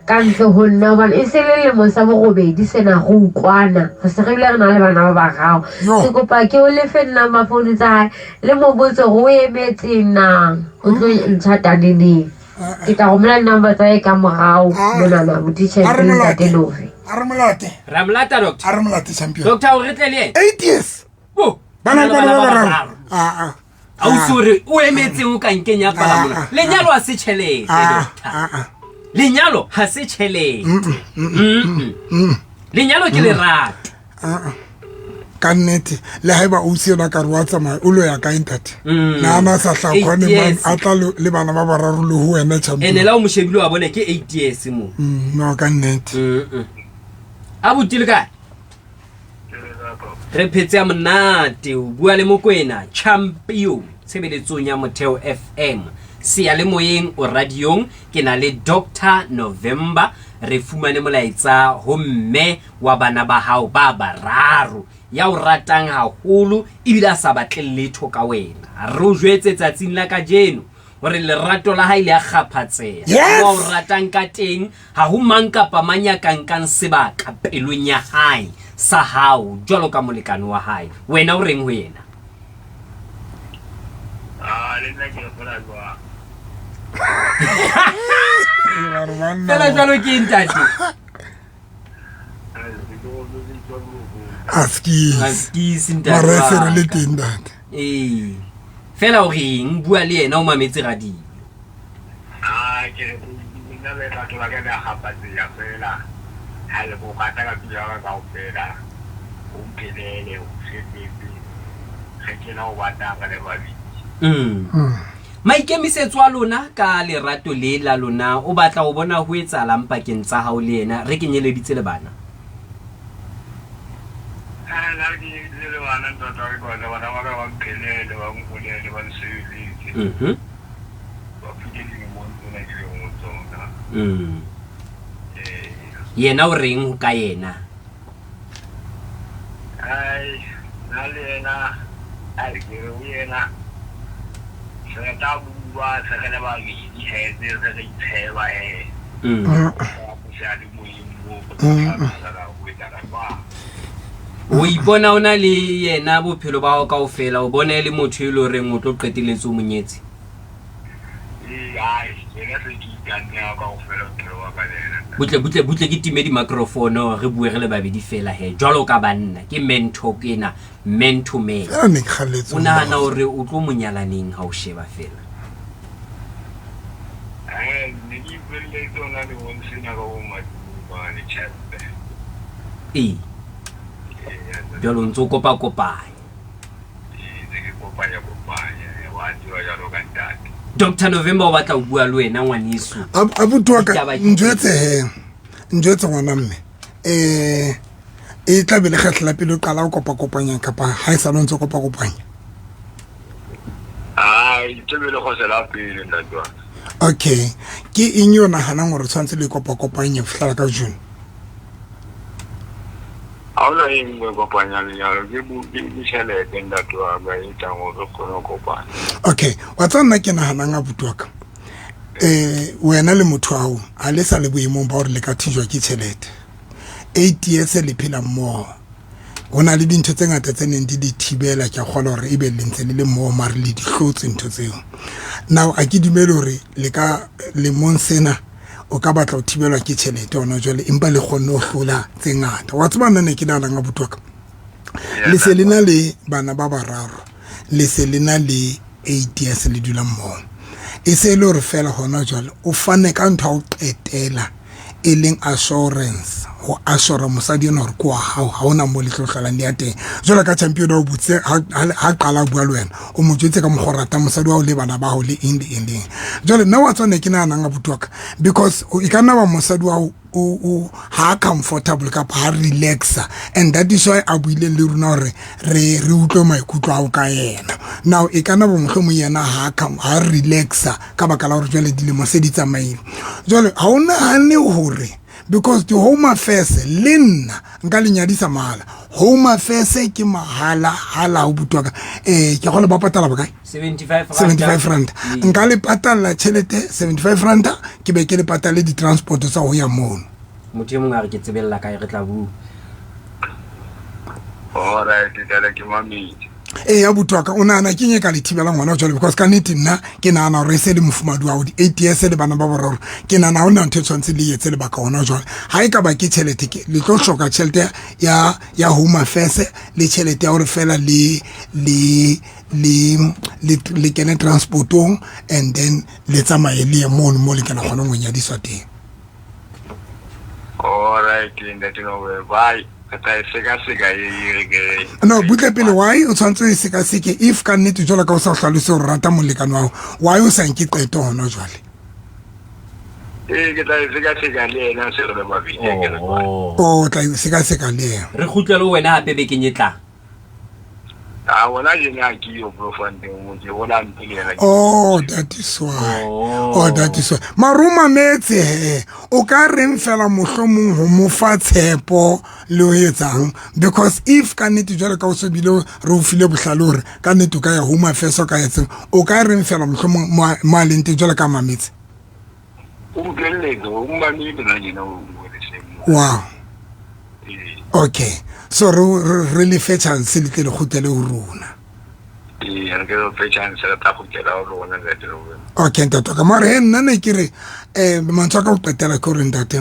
ka ntle ho nna, hobane e se le lemo sa borobedi sena re utlwana, re se re bile re na le bana ba bararo. Ke kopa ke o lefe number phone tsa hae, le mo botse hore o emetseng na, o tlo ntsha taneneng. Ke tla romela number tsa hae ka morao monana, abuti A re Champion, molate. ntate Love. A re molate. Ra molata, doctor. A re molate, champion. Doctor, o re tle le ena. 8 years. Bo, ba na le bana ba bararo. Bararo. Ah, ah. Ausi, o re o emetseng o ka nkeng ya palamola? Ah, ah, Lenyalo ha se tjhelete, Ah, doctor. ah, ah. Lenyalo ha se tjhelete. Mm-mm. Lenyalo ke lerato. Ka nnete, le ha eba ausi ena ka re wa tsamaya, o lo ya kae, ntate? Nana sa Eight hlakgone man years. a tla le bana ba bararo le ho wena, Ene champion. la o mo shebile, wa bone ke 8 years mo. No, ka nnete. Abuti, le kae? Re phetse ya monate. O bua le Mokwena Champion tshebeletsong ya Motheo FM, seyalemoyeng, o radiong. Ke na le Dr November. Re fumane molaetsa ho mme wa bana ba hao ba bararo ya o ratang haholo, ebile a sa batle letho ka wena. Re o jwetse tsatsing la kajeno. gore lerato la hae le a kgaphatseha. Yes! Wa o ratang ka teng ha ho mang kapa mang ya ka nkang sebaka pelong ya hae sa hao jwalo ka molekane wa hae. Wena o reng ho yena? Ah, le nna ke re fela jwang. Fela jwalo ke eng, ntate? Askis. Askis, ntate Mara e se re wa le ka. teng ntate. Ee. Fela o reng bua le yena o mametse radio. Ah, ke re nna lerato la ka le a kgaphatseha fela. Ha le ko rata ka pelo ya ka kaofela. O mphelele, o ntshepetse. Re kena ho batang re le babedi. Maikemisetso a lona ka lerato le la lona o batla ho bona ho etsahalang pakeng tsa hao le yena re kenyeleditse le bana. Ah, nna re kenyeditse le bana ntate wa ka, ke batla bana ba ka ba mphelele, ba nholele, ba nsebeletse. Ba fihle dilemong tsena ke leng ho tsona. Ee. Yena o reng ho ka yena? Ai, nna le yena, ai, ke re ho yena, se re tla bua, se re le babedi he, se re re itsheba he. Seyalemoyeng moo, re tla hlalosa ho etsahala jwang. O ipona o na le yena bophelo ba hao kaofela, o bona e le motho e le horeng o tlo qetelletse o mo nyetse? Ee, ai, yena se ke ikanne ya kaofela bophelo ba ka le yena. Butle butle butle ke time di-microphone re bue re le babedi fela he jwalo ka banna ke man talk ena man to man. Fela ne ke kgalletse O ho nahana bona. hore o tlo mo nyalaneng ha o sheba fela? Eh, ne ke ipolelletse hona lemong sena ka bo mane tjhepe. Ee. Jwale o ntso kopa kopanya. Ee, ntse ke kopanya kopanya, wa tseba jwalo ka ntate. Dr. November o batla ho bua le wena ngwaneso. Abuti wa ka Ditaba ke njwetse he. Njwetse ngwana mme. E tla be le kgetlo la pele o qala ho kopa kopanya kapa ha e sa le o ntso kopa kopanya? Ai, tla be le kgotso la pele ntate wa ka. Okay. Ke eng eo nahanang hore tshwanetse le kopa kopanye ho fihlela ka June? Ha hona e nngwe e kopanyang lenyalo, ke ke tjhelete ntate wa ka e tlang hore re kgone ho kopana. Okay, wa tseba nna ke nahanang abuti wa ka. Wena le motho wa hao ha le sa le boemong ba hore le ka thijwa ke tjhelete. 8 years le phela mmoho. Ho na le dintho tse ngata tse neng di le thibela, ke a kgolwa hore ebe le ntse le le mmoho mare le di hlotse ntho tseo. Now a ke dumele hore le ka lemong sena o ka batla ho thibelwa ke tjhelete hona jwale, empa le kgonne ho hlola tse ngata. Wa tseba nna ne ke nahanang abuti wa ka. Le se le na le bana ba bararo, le se le na le 8 years le dula mmoho. E se le hore fela hona jwale o fane ka ntho ya ho qetela e leng assurance, ho assure mosadi enwa hore ke wa hao, ha hona moo le tlo hlolang le ya teng. Jwalo ka champion o botse ha qala bua le wena, o mo jwetse ka mokgwa o ratang mosadi wa hao le bana ba hao le eng le eng le eng. Jwale nna wa tswa ne ke nahanang abuti wa ka, because e ka nna ba mosadi wa hao o ha comfortable kapa ha relaxa, and that is why a buileng le rona hore re utlwe maikutlo ao ka yena. Now e ka nna ba mohlomong yena ha relaxa ka baka la hore jwale dilemo se di tsamaile. Jwale ha o nahane hore because the Home Affairs le nna nka le nyadisa mahala. Home Affairs ke mahala hala ho butwa ka. Ke kgona ba patala bokae? 75 rand. 75 rand. Nka le patalla tjhelete 75 rand, ke be ke le patale di-transport tsa ho ya mono. Motho e mong a re ke tsebella kae, re tla bua. All right, dale ke mamedi. Ee, abuti wa ka, o nahana ke eng e ka le thibelang hona jwale? Because ka nnete nna ke nahana hore e se le mofumahadi wa hao, di-8 years le bana ba boraro, ke nahana ha hona ntho e tshwanetse le etse lebaka hona jwale. Ha e ka ba ke tjhelete, ke le tlo hloka tjhelete ya Home Affairs le tjhelete ya hore fela le kene transportong and then le tsamaye le ye mono mo le kena kgonang ho nyadiswa teng. All right, ntate Nobe, bye. Re tla e sekaseka e re ke re. No, butle pele, why o tshwanetse o e sekaseke if ka nnete jwalo ka o sa hlalose hore o rata molekane wa hao, why o sa nke qeto hona jwale? Ee, ke tla e sekaseka le yena se re le babedi, a ke re jwale. O tla e sekaseka le yena. Re kgutlele ho wena hape bekeng e tlang. A bona jena ke yo Bloemfontein mo ke bona ntse le yena. Oh, that is why. Oh, that is why. Maruma metse he. O ka reng fela mohlomong ho mo fa tshepo le ho etsang, because if ka nnete jwale ka o se bile re o file bohlale hore ka nnete o ka ya Home Affairs, o ka etseng, o ka reng fela mohlomong mo a leng teng jwale ka mametse? O utlwelletse, o mmamile na jena o le seng. Wow. Okay, so re le fe chance le tle le kgutlele ho rona. Ee, re ke re fe chance, re tla kgutlela ho lona ntate Robert. Okay, ntate ka mare he nna ne ke re mantswe a ka ho qetela ke hore ntate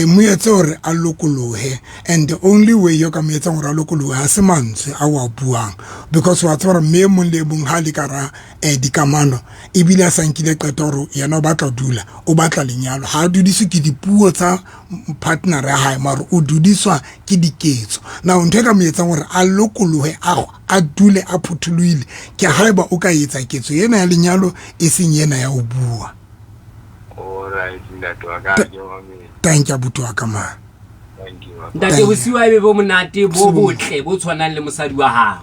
mo etse hore a lokolohe, and the only way yo ka mo etsang hore a lokolohe ha se mantswe a o a buang, because wa tseba hore mme e mong le e mong ha le ka ra dikamano ebile a sa nkile qeto hore yena o batla ho dula, o batla lenyalo, ha a dudiswe ke dipuo tsa partner ya hae, mare o dudiswa ke diketso. Now ntho e ka mo etsang hore a lokolohe, a dule a phuthulohile, ke haeba o ka etsa ketso ena ya lenyalo e seng ena ya ho bua. Alright, ntate wa ka, ke mametse. Thank you, abuti wa ka man. Thank you. Ntate, bosiu a ebe bo monate bo botle bo tshwanang le mosadi wa hao.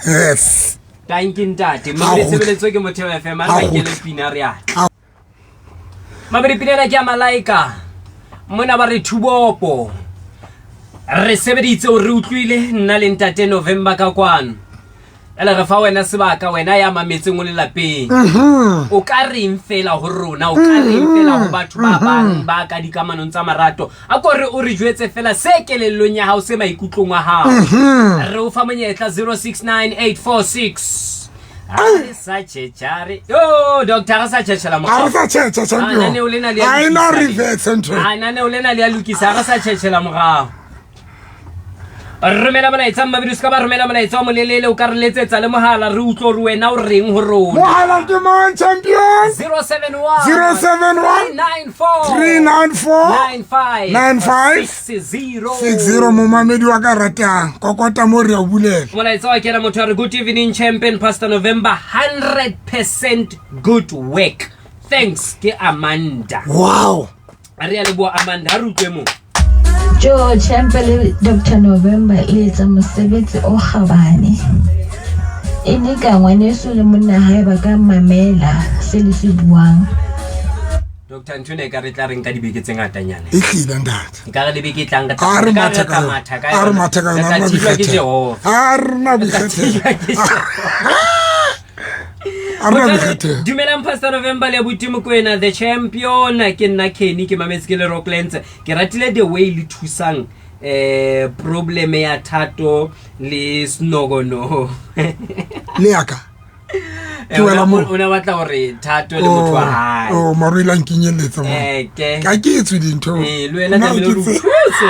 Yes. Thank you, ntate. Ha Mabedi kgutle. tshebeletso ke Motheo FM, a Ha re bakele kgutle. pina re atla. Mabedi pina ena ke ya Malaika. Mona ba re thubopo. Re sebeditse o re utlwile nna le ntate November ka kwano. Ele re fa wena sebaka, wena ya mametseng o le lapeng. O ka reng fela ho rona, o ka reng fela ho batho ba bang ba ka dikamanong tsa marato? A ko re o re jwetse fela se kelellong ya hao, se maikutlong a hao. Re o fa monyetla 069846. Ha re sa tjhetjha re. Yo, doctor, re sa tjhetjhela Ha morao. re sa tjhetjha, Ah, champion. lenaneo lena le a Ha e na lokisa. reverse ntho. Ah, lenaneo lena le a lokisa, ha re sa tjhetjhela morao. Romela molaetsa mmabedi, o se ka ba romela molaetsa wa molelele, o ka re letsetsa le mohala re utlwe hore wena o reng ho rona. Mohala ke mang, champion? 071 071 394 394 95 95 60. 60. Momamedi wa ka ratang, kokota mo re a o bulela. Molaetsa wa kena motho a re good evening champion Pastor November, 100% good work, thanks, ke Amanda. Wow. A re a leboha Amanda, ha re utlwe mo. Jo Champe le Dr November le etsa mosebetsi o kgabane. E ne ka ngwaneso le monna hae ba ka mamela se le se buang. Dr ntho ena e ka re tla re nka dibeke tse ngatanyana. E hlile ntate. E ka re le beke e tlang re tla- A re re ka mathe re ka tla yona. matha ka A re yona. mathe ka Re yona, tla ha re na thijwa ke boikgethelo. Jehova. Ha re na Re tla boikgethelo. thijwa ke Jehova. Ha re na boikgethelo. Dumelang Pastor November le abuti Mokoena the champion, ke nna Kenny, ke mametse ke le Rocklands. Ke ratile the way le thusang problem ya Thato le Snogono. Le ya ka. Ke wela moo. O ne batla hore Thato le motho wa hae. Oh, maro ile a nkenyelletsa mo. Ke. Ka ke etswe dintho. Le wena Nna tlamehile ke o tse- thuse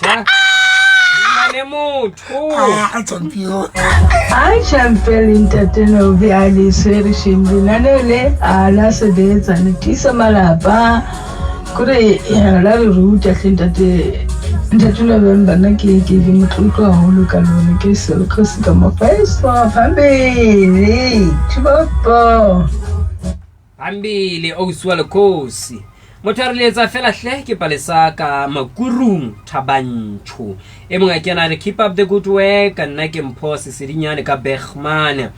doctor. Ngwane motho. Ah, champion. Hi Champe le ntate Novi, a le tshwere shame lenaneo le a la sebetsa, le tiisa malapa. Kore ya la re ruta hle ntate ntate November, nna ke motlotlo haholo ka lona, ke Selkos ka Mofeso phambili Thubopo. Phambili ausi wa lekgosi. Motho a re letsa fela hle ke palesa ka Makurung Thabanchu. E mong a kena re keep up the good work, nna ke Mpho Sesedinyane ka Bergman.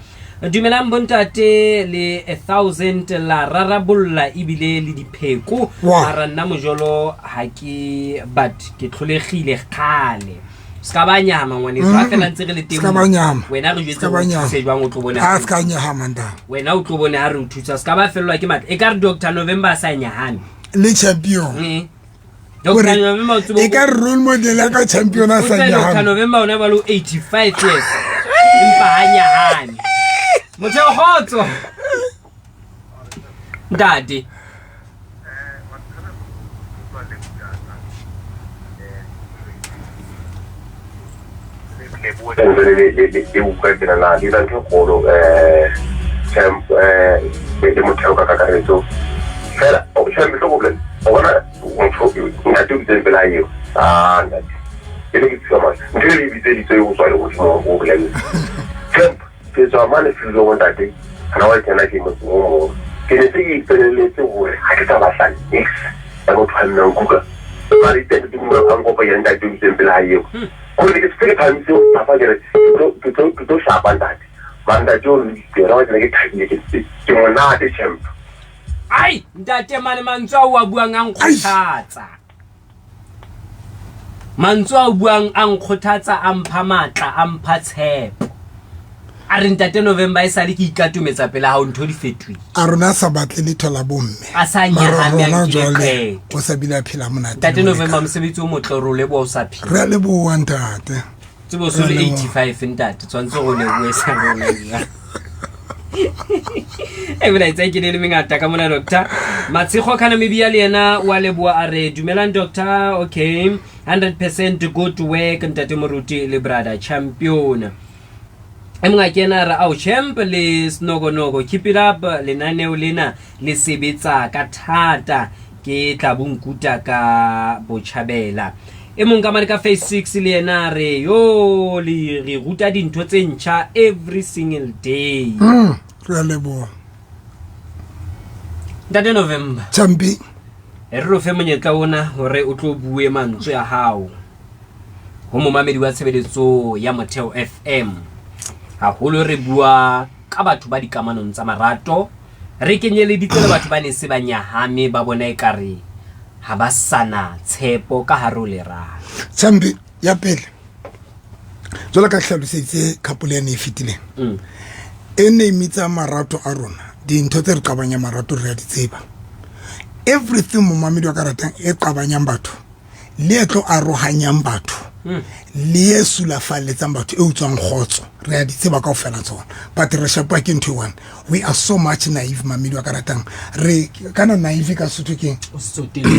Dumelang bontate le 1000 la rarabolla ebile le dipheko. Wow. Mara nna mojolo ha ke but ke tlholegile kgale. Se ka ba nyama ngwaneso, ha fela ntse re le teng. Se ka ba nyama. Wena re Se jwetse ka ba hore o nyama. thuse jwang o tlo bona. Ha se ka nyahama ntate. Wena o tlo bone ha re o thusa, se ka ba fellwa ke matla. E ka re Dr November a sa nyahame. Le champion. Dr Hore November o tsebe e ka re role model ya ka champion a o sa tsebe Dr nyahame. November o ne ba le 85 years. Empa ha nyahame. Motho wa kgotso. Ntate. Le utlwa tsenana le etsa ntho e kgolo champ le motheo ka kakaretso fela champ tlo bolela o bona motho ntate o bitseng pela eo a ntate e le ke tswa mane ntho e le bitseditswe o tswa le godimo o bolella champ ke tswa mane filo ntate kana wa kena ke motho o mong ke ne se ke ipeleletse hore ha ke sa batla nix ya motho a nnang kuka mare teng ke mo a nkopa ya ntate o bitseng pela eo gore ke se ke phamise papa ke re ke tlo shapa ntate Mantate o nbitsitse yona wa tsena ke thabile ke monate champ. Ai ntate mane mantswe ao a buang a nkgothatsa. Mantswe ao buang a nkgothatsa a mpha matla a mpha tshepo. A re ntate November e sale ke ikatometsa pela hao ntho di fetohile. A rona a sa batle letho la bomme. A sa Mara nyahame a rona nkile jwale qeto. o sa bile a phela monate. Ntate le November molekane. mosebetsi o motle re o leboha o sa phela. Re a leboha ntate. Tsebo so le Re a leboha. 85 ntate tshwanetse go lebohe sa rona jwang. E melaetsa e ke ne le mengata ka mona doctor matshego khanamebia le yena wa leboa a re dumelang doctor okay 100 good work ntate moruti le brother champion e mongwe a kena a re ao champ le senokonoko keep it up lenaneo lena le sebetsa ka thata ke tla bonkuta ka botjhabela e mong ka mane ka face 6 le yena a re yo le re ruta dintho tse ntjha every single day. Re a leboha. Ntate November Champi. re re o fe monyetla ona hore o tlo bue mantswe a hao ho momamedi wa tshebeletso ya Motheo FM. Haholo re bua ka batho ba dikamanong tsa marato, re kenyeleditse le batho ba ne se ba nyahame ba bona ekare ha ba sana tshepo ka hare ho lerato. Champi ya pele. Jwalo ka hlaloseditse couple ene e fetileng. E ne e mitsa marato a rona, dintho tse re qabanyang marato re a di tseba. Everything momamedi wa ka ratang e qabanyang batho, le e tlo arohanyang batho, le e sulafalletsang batho e utswang kgotso, re a di tseba kaofela tsona. But re shapuwa ke ntho e one. We are so much naive mamedi wa ka ratang. Re kana naive ka Sotho keng?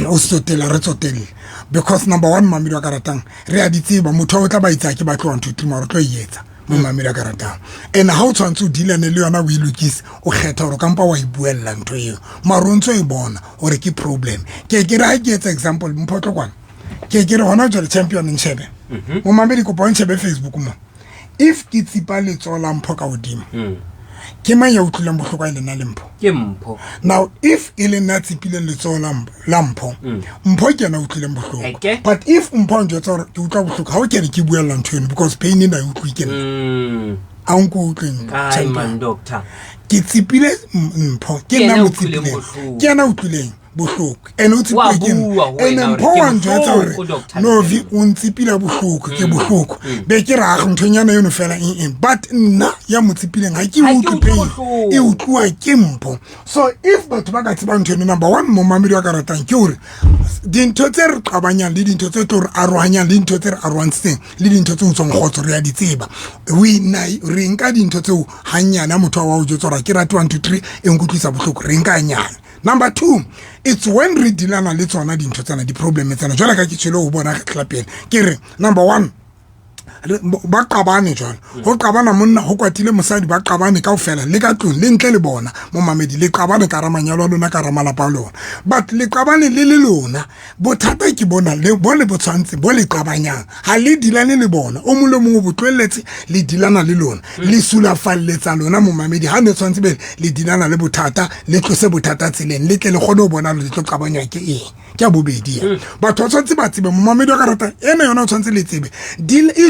O sotela re tsotelle. Because number one mamedi wa ka ratang, re a di tseba motho o tla ba itsa ke batlo 1 2 3 mara o tlo e etsa. Momamedi wa ka ratang. And ha o tshwantse o dealane le yona o e lokise, o kgetha hore kampa wa e buella ntho eo. Mara o ntso e bona hore ke problem. Ke ke re ha ke etsa example mpho tlokwana. Ke ke re hona jwale champion nshebe. Momamedi kopa o nshebe Facebook mo. If ke tsipa letsoho la mpho ka hodimo. Ke mang ya utlwileng bohloko ha e le nna le mpho? Ke mpho. Now if e le nna tsipileng letsoho la mpho, mpho ke yena utlwileng bohloko. But if mpho njwetsa hore ke utlwa bohloko, ha o kene ke buella ntho eno because pain ena e utlwe ke nna. A o nko utlweng, Ai champion. man doctor. Ke tsipile mpho, ke Ke nna yena mo utlwileng tsipileng. bohloko. Ke yena utlwileng bohloko. And o Wa tsipile ke nna. bua ho And wena hore mpho ke wa njwetsa hore bohloko, Doctor Novi o ntsipile bohloko, ke bohloko. Be ke re ag nthonyana eno fela eng eng. But nna ya mo tsipileng ha ke Ha ke utlwe utlwe pain. bohloko. E utluwa ke mpho. So if batho ba ka tseba ntho eno, number one momamedi wa ka ratang ke hore dintho tse re qabanyang le dintho tse tlo re arohanyang le dintho tse re arohantshitseng le dintho tse utswang kgotso re a di tseba. We na re nka dintho tseo hanyane ha motho wa o jwetsa hore ha ke rate 1 2 3 e nkutlwisa bohloko, re nka hanyane. Number two, it's when re dealana le tsona dintho tsena, di-problem tsena. Jwale ka ke tshwele ho bona re tla pele. Ke re, number one, ba qabane jwalo. Ho qabana monna, ho kwatile mosadi, ba qabane kaofela, le ka tlung, le ntle le bona, momamedi, le qabane ka hara manyalo a lona, ka hara malapa a lona. But le qabane le le lona, bothata ke bona, le bo le bo tshwantse, bo le qabanyang. Ha le dilane le bona, o mong le mong o bo tlohelletse, le dilana le lona. Le sulafalletsa lona momamedi, ha ne tshwantse be le dilana le bothata, le tlose bothata tseleng, le tle le kgone ho bona le tlo qabanywa ke eng. Ke ya bobedi ya. Batho ba tshwantse ba tsebe, momamedi wa ka rata, ena yona o tshwantse le tsebe.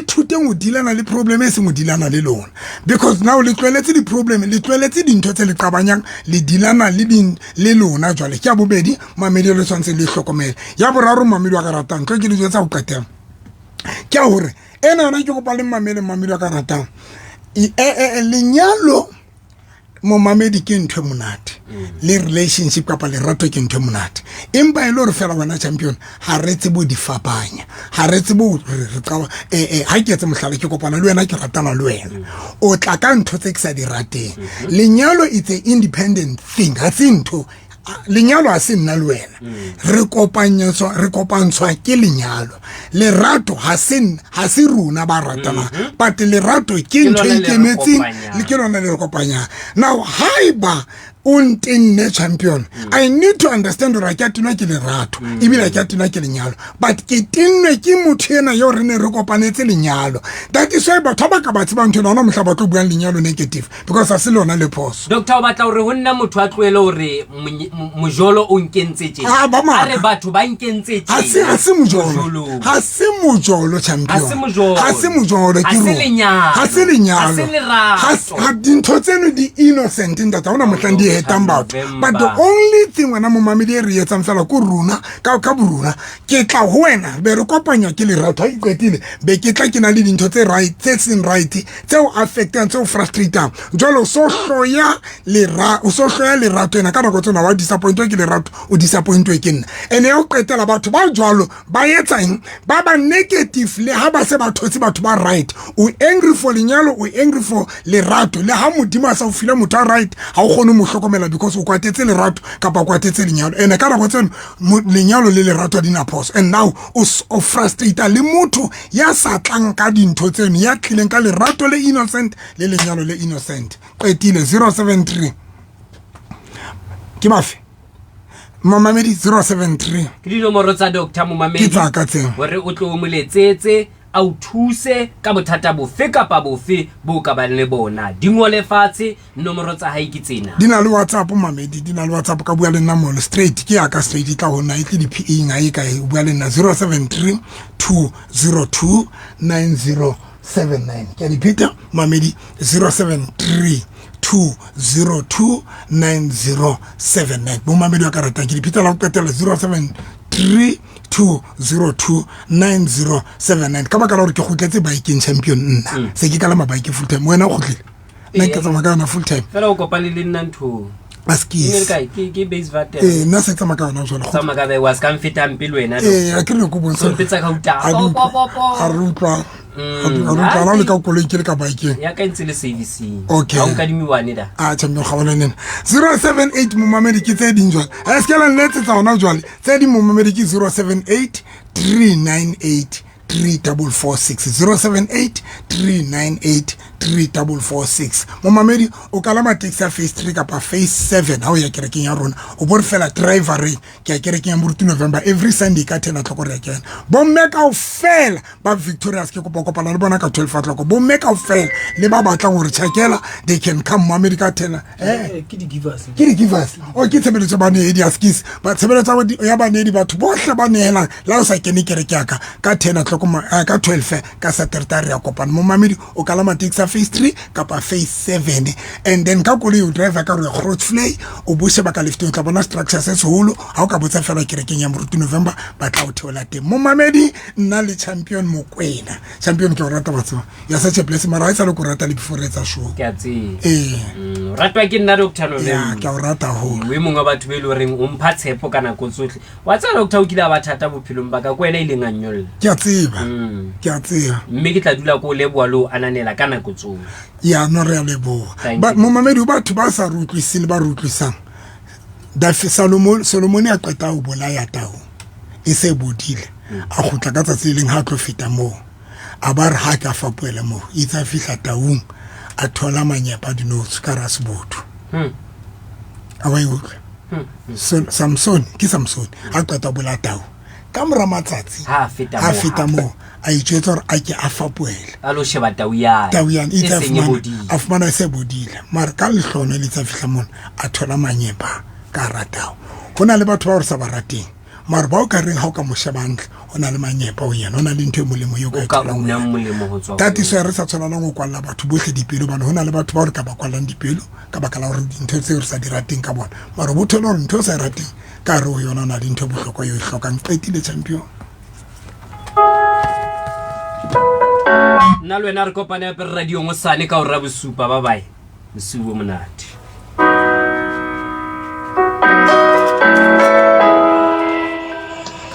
Ithuteng ho dilana le problem e seng ho dilana le lona. Because now le tlohelletse di-problem, le tlohelletse dintho tse le qabanyang, le dilana le din, le lona jwale. Ke ya bobedi, mamedi le tshwantse le hlokomele. Ya boraro, mamedi wa ka ratang, tlo ke le jwetsa ho qetela. Ke ya hore ena yona ke kopa le mamele, mamedi wa ka ratang. Lenyalo momamedi ke ntho e monate, le relationship kapa lerato ke ntho e monate, empa e le hore fela wena champion ha re tsebe ho di fapanya, ha re tsebe ho re qaba, ha ke etse mohlala, ke kopana le wena, ke ratana le wena, o tla ka ntho tse ke sa di rateng. Lenyalo it's a independent thing, ha se ntho, lenyalo ha se nna le wena, re kopanyetswa, re kopantshwa ke lenyalo. Lerato ha se ha se rona ba ratanang, but lerato ke Ke ntho e lona le re ikemetseng, kopanyang. le ke lona le re kopanyang. Now haeba O ntenne, champion. I need to understand gore a ke a tenwa ke lerato, ebile a ke a tenwa ke lenyalo, but ke tennwe ke motho ena yo re ne re kopanetse lenyalo. That is why batho ba ba ka ba tsebang ntho ena, ona mohla ba tlo buang lenyalo negative, because a se lona le phoso. Doctor, o batla gore go nna motho a tloele gore mojolo o nkentse tje? Ah, ba maaka. A re batho ba nkentse Ha se, ha se mojolo, ha se mojolo, champion. Ha se mojolo. Ha se mojolo. Ha Ke se rona. lenyalo. Ha se lenyalo. Ha se lerato. Ha dintho tseno di innocent, ntate, ha hona mohlang di hetang batho. November. But the only thing, wena momamedi, e re etsang fela ko rona ka borona, ke tla ho wena, be re kopanya ke lerato. Ha ke qetile, be ke tla ke na le dintho tse right, tse seng right, tseo affectang, tseo frustratang. Jwale o so hloya lera, o so hloya lerato ena ka nako tsena, wa disappointwe ke lerato, o disappointwe ke nna. Ene ya ho qetela, batho ba jwalo ba etsa eng? Ba ba negative le ha ba se ba thotse batho ba right. O angry for lenyalo, o angry for lerato, le ha Modimo a sa o file motho a right, ha o kgone ho mo hlokomela because o kwatetse lerato kapa o kwatetse lenyalo. Ene ka nako tseno lenyalo le lerato ha di na phoso. And now o frustrata le motho ya sa tlang ka dintho tseno, ya tlileng ka lerato le innocent le lenyalo le innocent. Qetile. 073 ke bafe, momamedi? 073. Ke dinomoro tsa doctor, momamedi. Ke tsa ka tseo. Hore o tlo o mo letsetse, a o thuse ka bothata bofe kapa bofe bo ka bang le bona. Di ngole fatshe, nomoro tsa hae ke tsena. Di na le WhatsApp, mamedi, di na le WhatsApp. Ka bua le nna molo straight, ke ya ka straight, e tla ho nna, e tle di-PA ga e kae. O bua le nna 073 202 9079. Ke a di pheta, mamedi: 073 202 9079. Bomamedi wa ka ratang, ke di pheta la go qetela: 073 202 9079. Ka baka la gore ke kgutletse bikeng, champion, nna se ke kalama bike full time. Wena o kgutlile, nna ke tsamaya ka yona full time. Fela o kopane le nna nthong. A skis. E ne le kae? Ke base vatel. Ee, nna se ke tsamaya ka yona jwale. Tsamaya ka wa se ka mfeta hampe le wena. Ee, a ke re ko bontsha. Sompetsa ka uta. Ha re utlwa, ha re utlwa, ha re utlwa. Ha o le ka koloi, ke le ka bikeng. Ya ka ntse le servicing. Okay. Ha o nkadime one da. A champion, ga bona nena 078, momamedi, ke tse ding jwale, a se ke la nletsetsa hona jwale. Tse ding, momamedi, ke 078 398 3446, 078 398 3446. Momamedi, o kalama taxi ya phase 3 kapa phase 7, ha o ya kerekeng ya rona, o bo re fela drivereng, ke ya kerekeng ya Moruti November every Sunday ka 10 o'clock re ya kena. Bomme kaofela ba Victorious, ke kopa kopana le bona ka 12 o'clock. Bomme kaofela le ba batlang hore tjhakela, they can come, momamedi, ka 10. Ke di-givers. Ke di-givers. O ke tshebeletso baneedi, askis ba tshebeletso ya baneedi, batho bohle ba neelang la o sa kene kereke ya ka ka 10 o'clock, ka 12 ka Saturday re ya kopana. Momamedi, o kalama taxi ya phase 3 kapa phase 7, and then ka koloi o driver ka re Grootvlei, o bo sheba ka lefteng, o tla bona structure se seholo. Ha o ka botsa fela kerekeng ya Moruti November, ba tla o theola teng. Momamedi, nna le champion Mokwena. Champion, ke o rata, wa tseba, ya such a blessing, mara ha e sa le ko rata le before re etsa show. Ke a tseba. Ee. Ratwa ke nna, Doctor November. Ya, ke a o rata haholo. O e mongwe wa batho be e le horeng o mpha tshepo ka nako tsotlhe. Wa tseba, doctor, o kile a ba thata bophelong ba ka, ko wena e ileng a nyolla. Ke a tseba, ke a tseba. Mme ke tla dula ko o leboha le o ananela ka nako tsohle. Ya no, re a leboha. Thank you. Momamedi, ho batho ba sa re utlwisiseng le ba re utlwisang, Solomone a qeta ho bolaya tau e se bodile, a kgutla ka tsatsi le leng, ha a tlo feta moo, a ba re ha ke a fapohela moo, itse a fihla taung, a thola manyepa a dinotshi ka hara sebodu. A wa e utlwa? Samson, ke Samson a qeta ho bolaya tau, ka mora matsatsi Ha a feta ha moo feta hape. moo, a itjwetsa hore a ke a fapohele. A lo sheba tau yane. Tau yane e itse a seng e fumana, bodile. a fumana e se bodile, mara ka lehlono le itse a fihla mona, a thola manyepa ka hara tau. Ho na le batho ba re sa ba rateng, mara ba o ka reng ha o ka mo sheba hantle, ho na le manyepa ho yena, ho na le ntho e molemo eo ka O e ka tholang ho unang yena. molemo ho tswa ho Tatiso yena. ya re sa tshwanelang ho kwalla batho bohle dipelo, hobane ho na le batho bao re ka ba kwallang dipelo ka baka la hore dintho tseo re sa di rateng ka bona, mara bo thole hore ntho o sa e rateng ka hare ho yona, o na le ntho e bohlokwa eo e hlokang. Qetile, champion. Nna le wena re kopane hape radiong hosane ka hora bosupa. Ba bae, bosiu bo monate.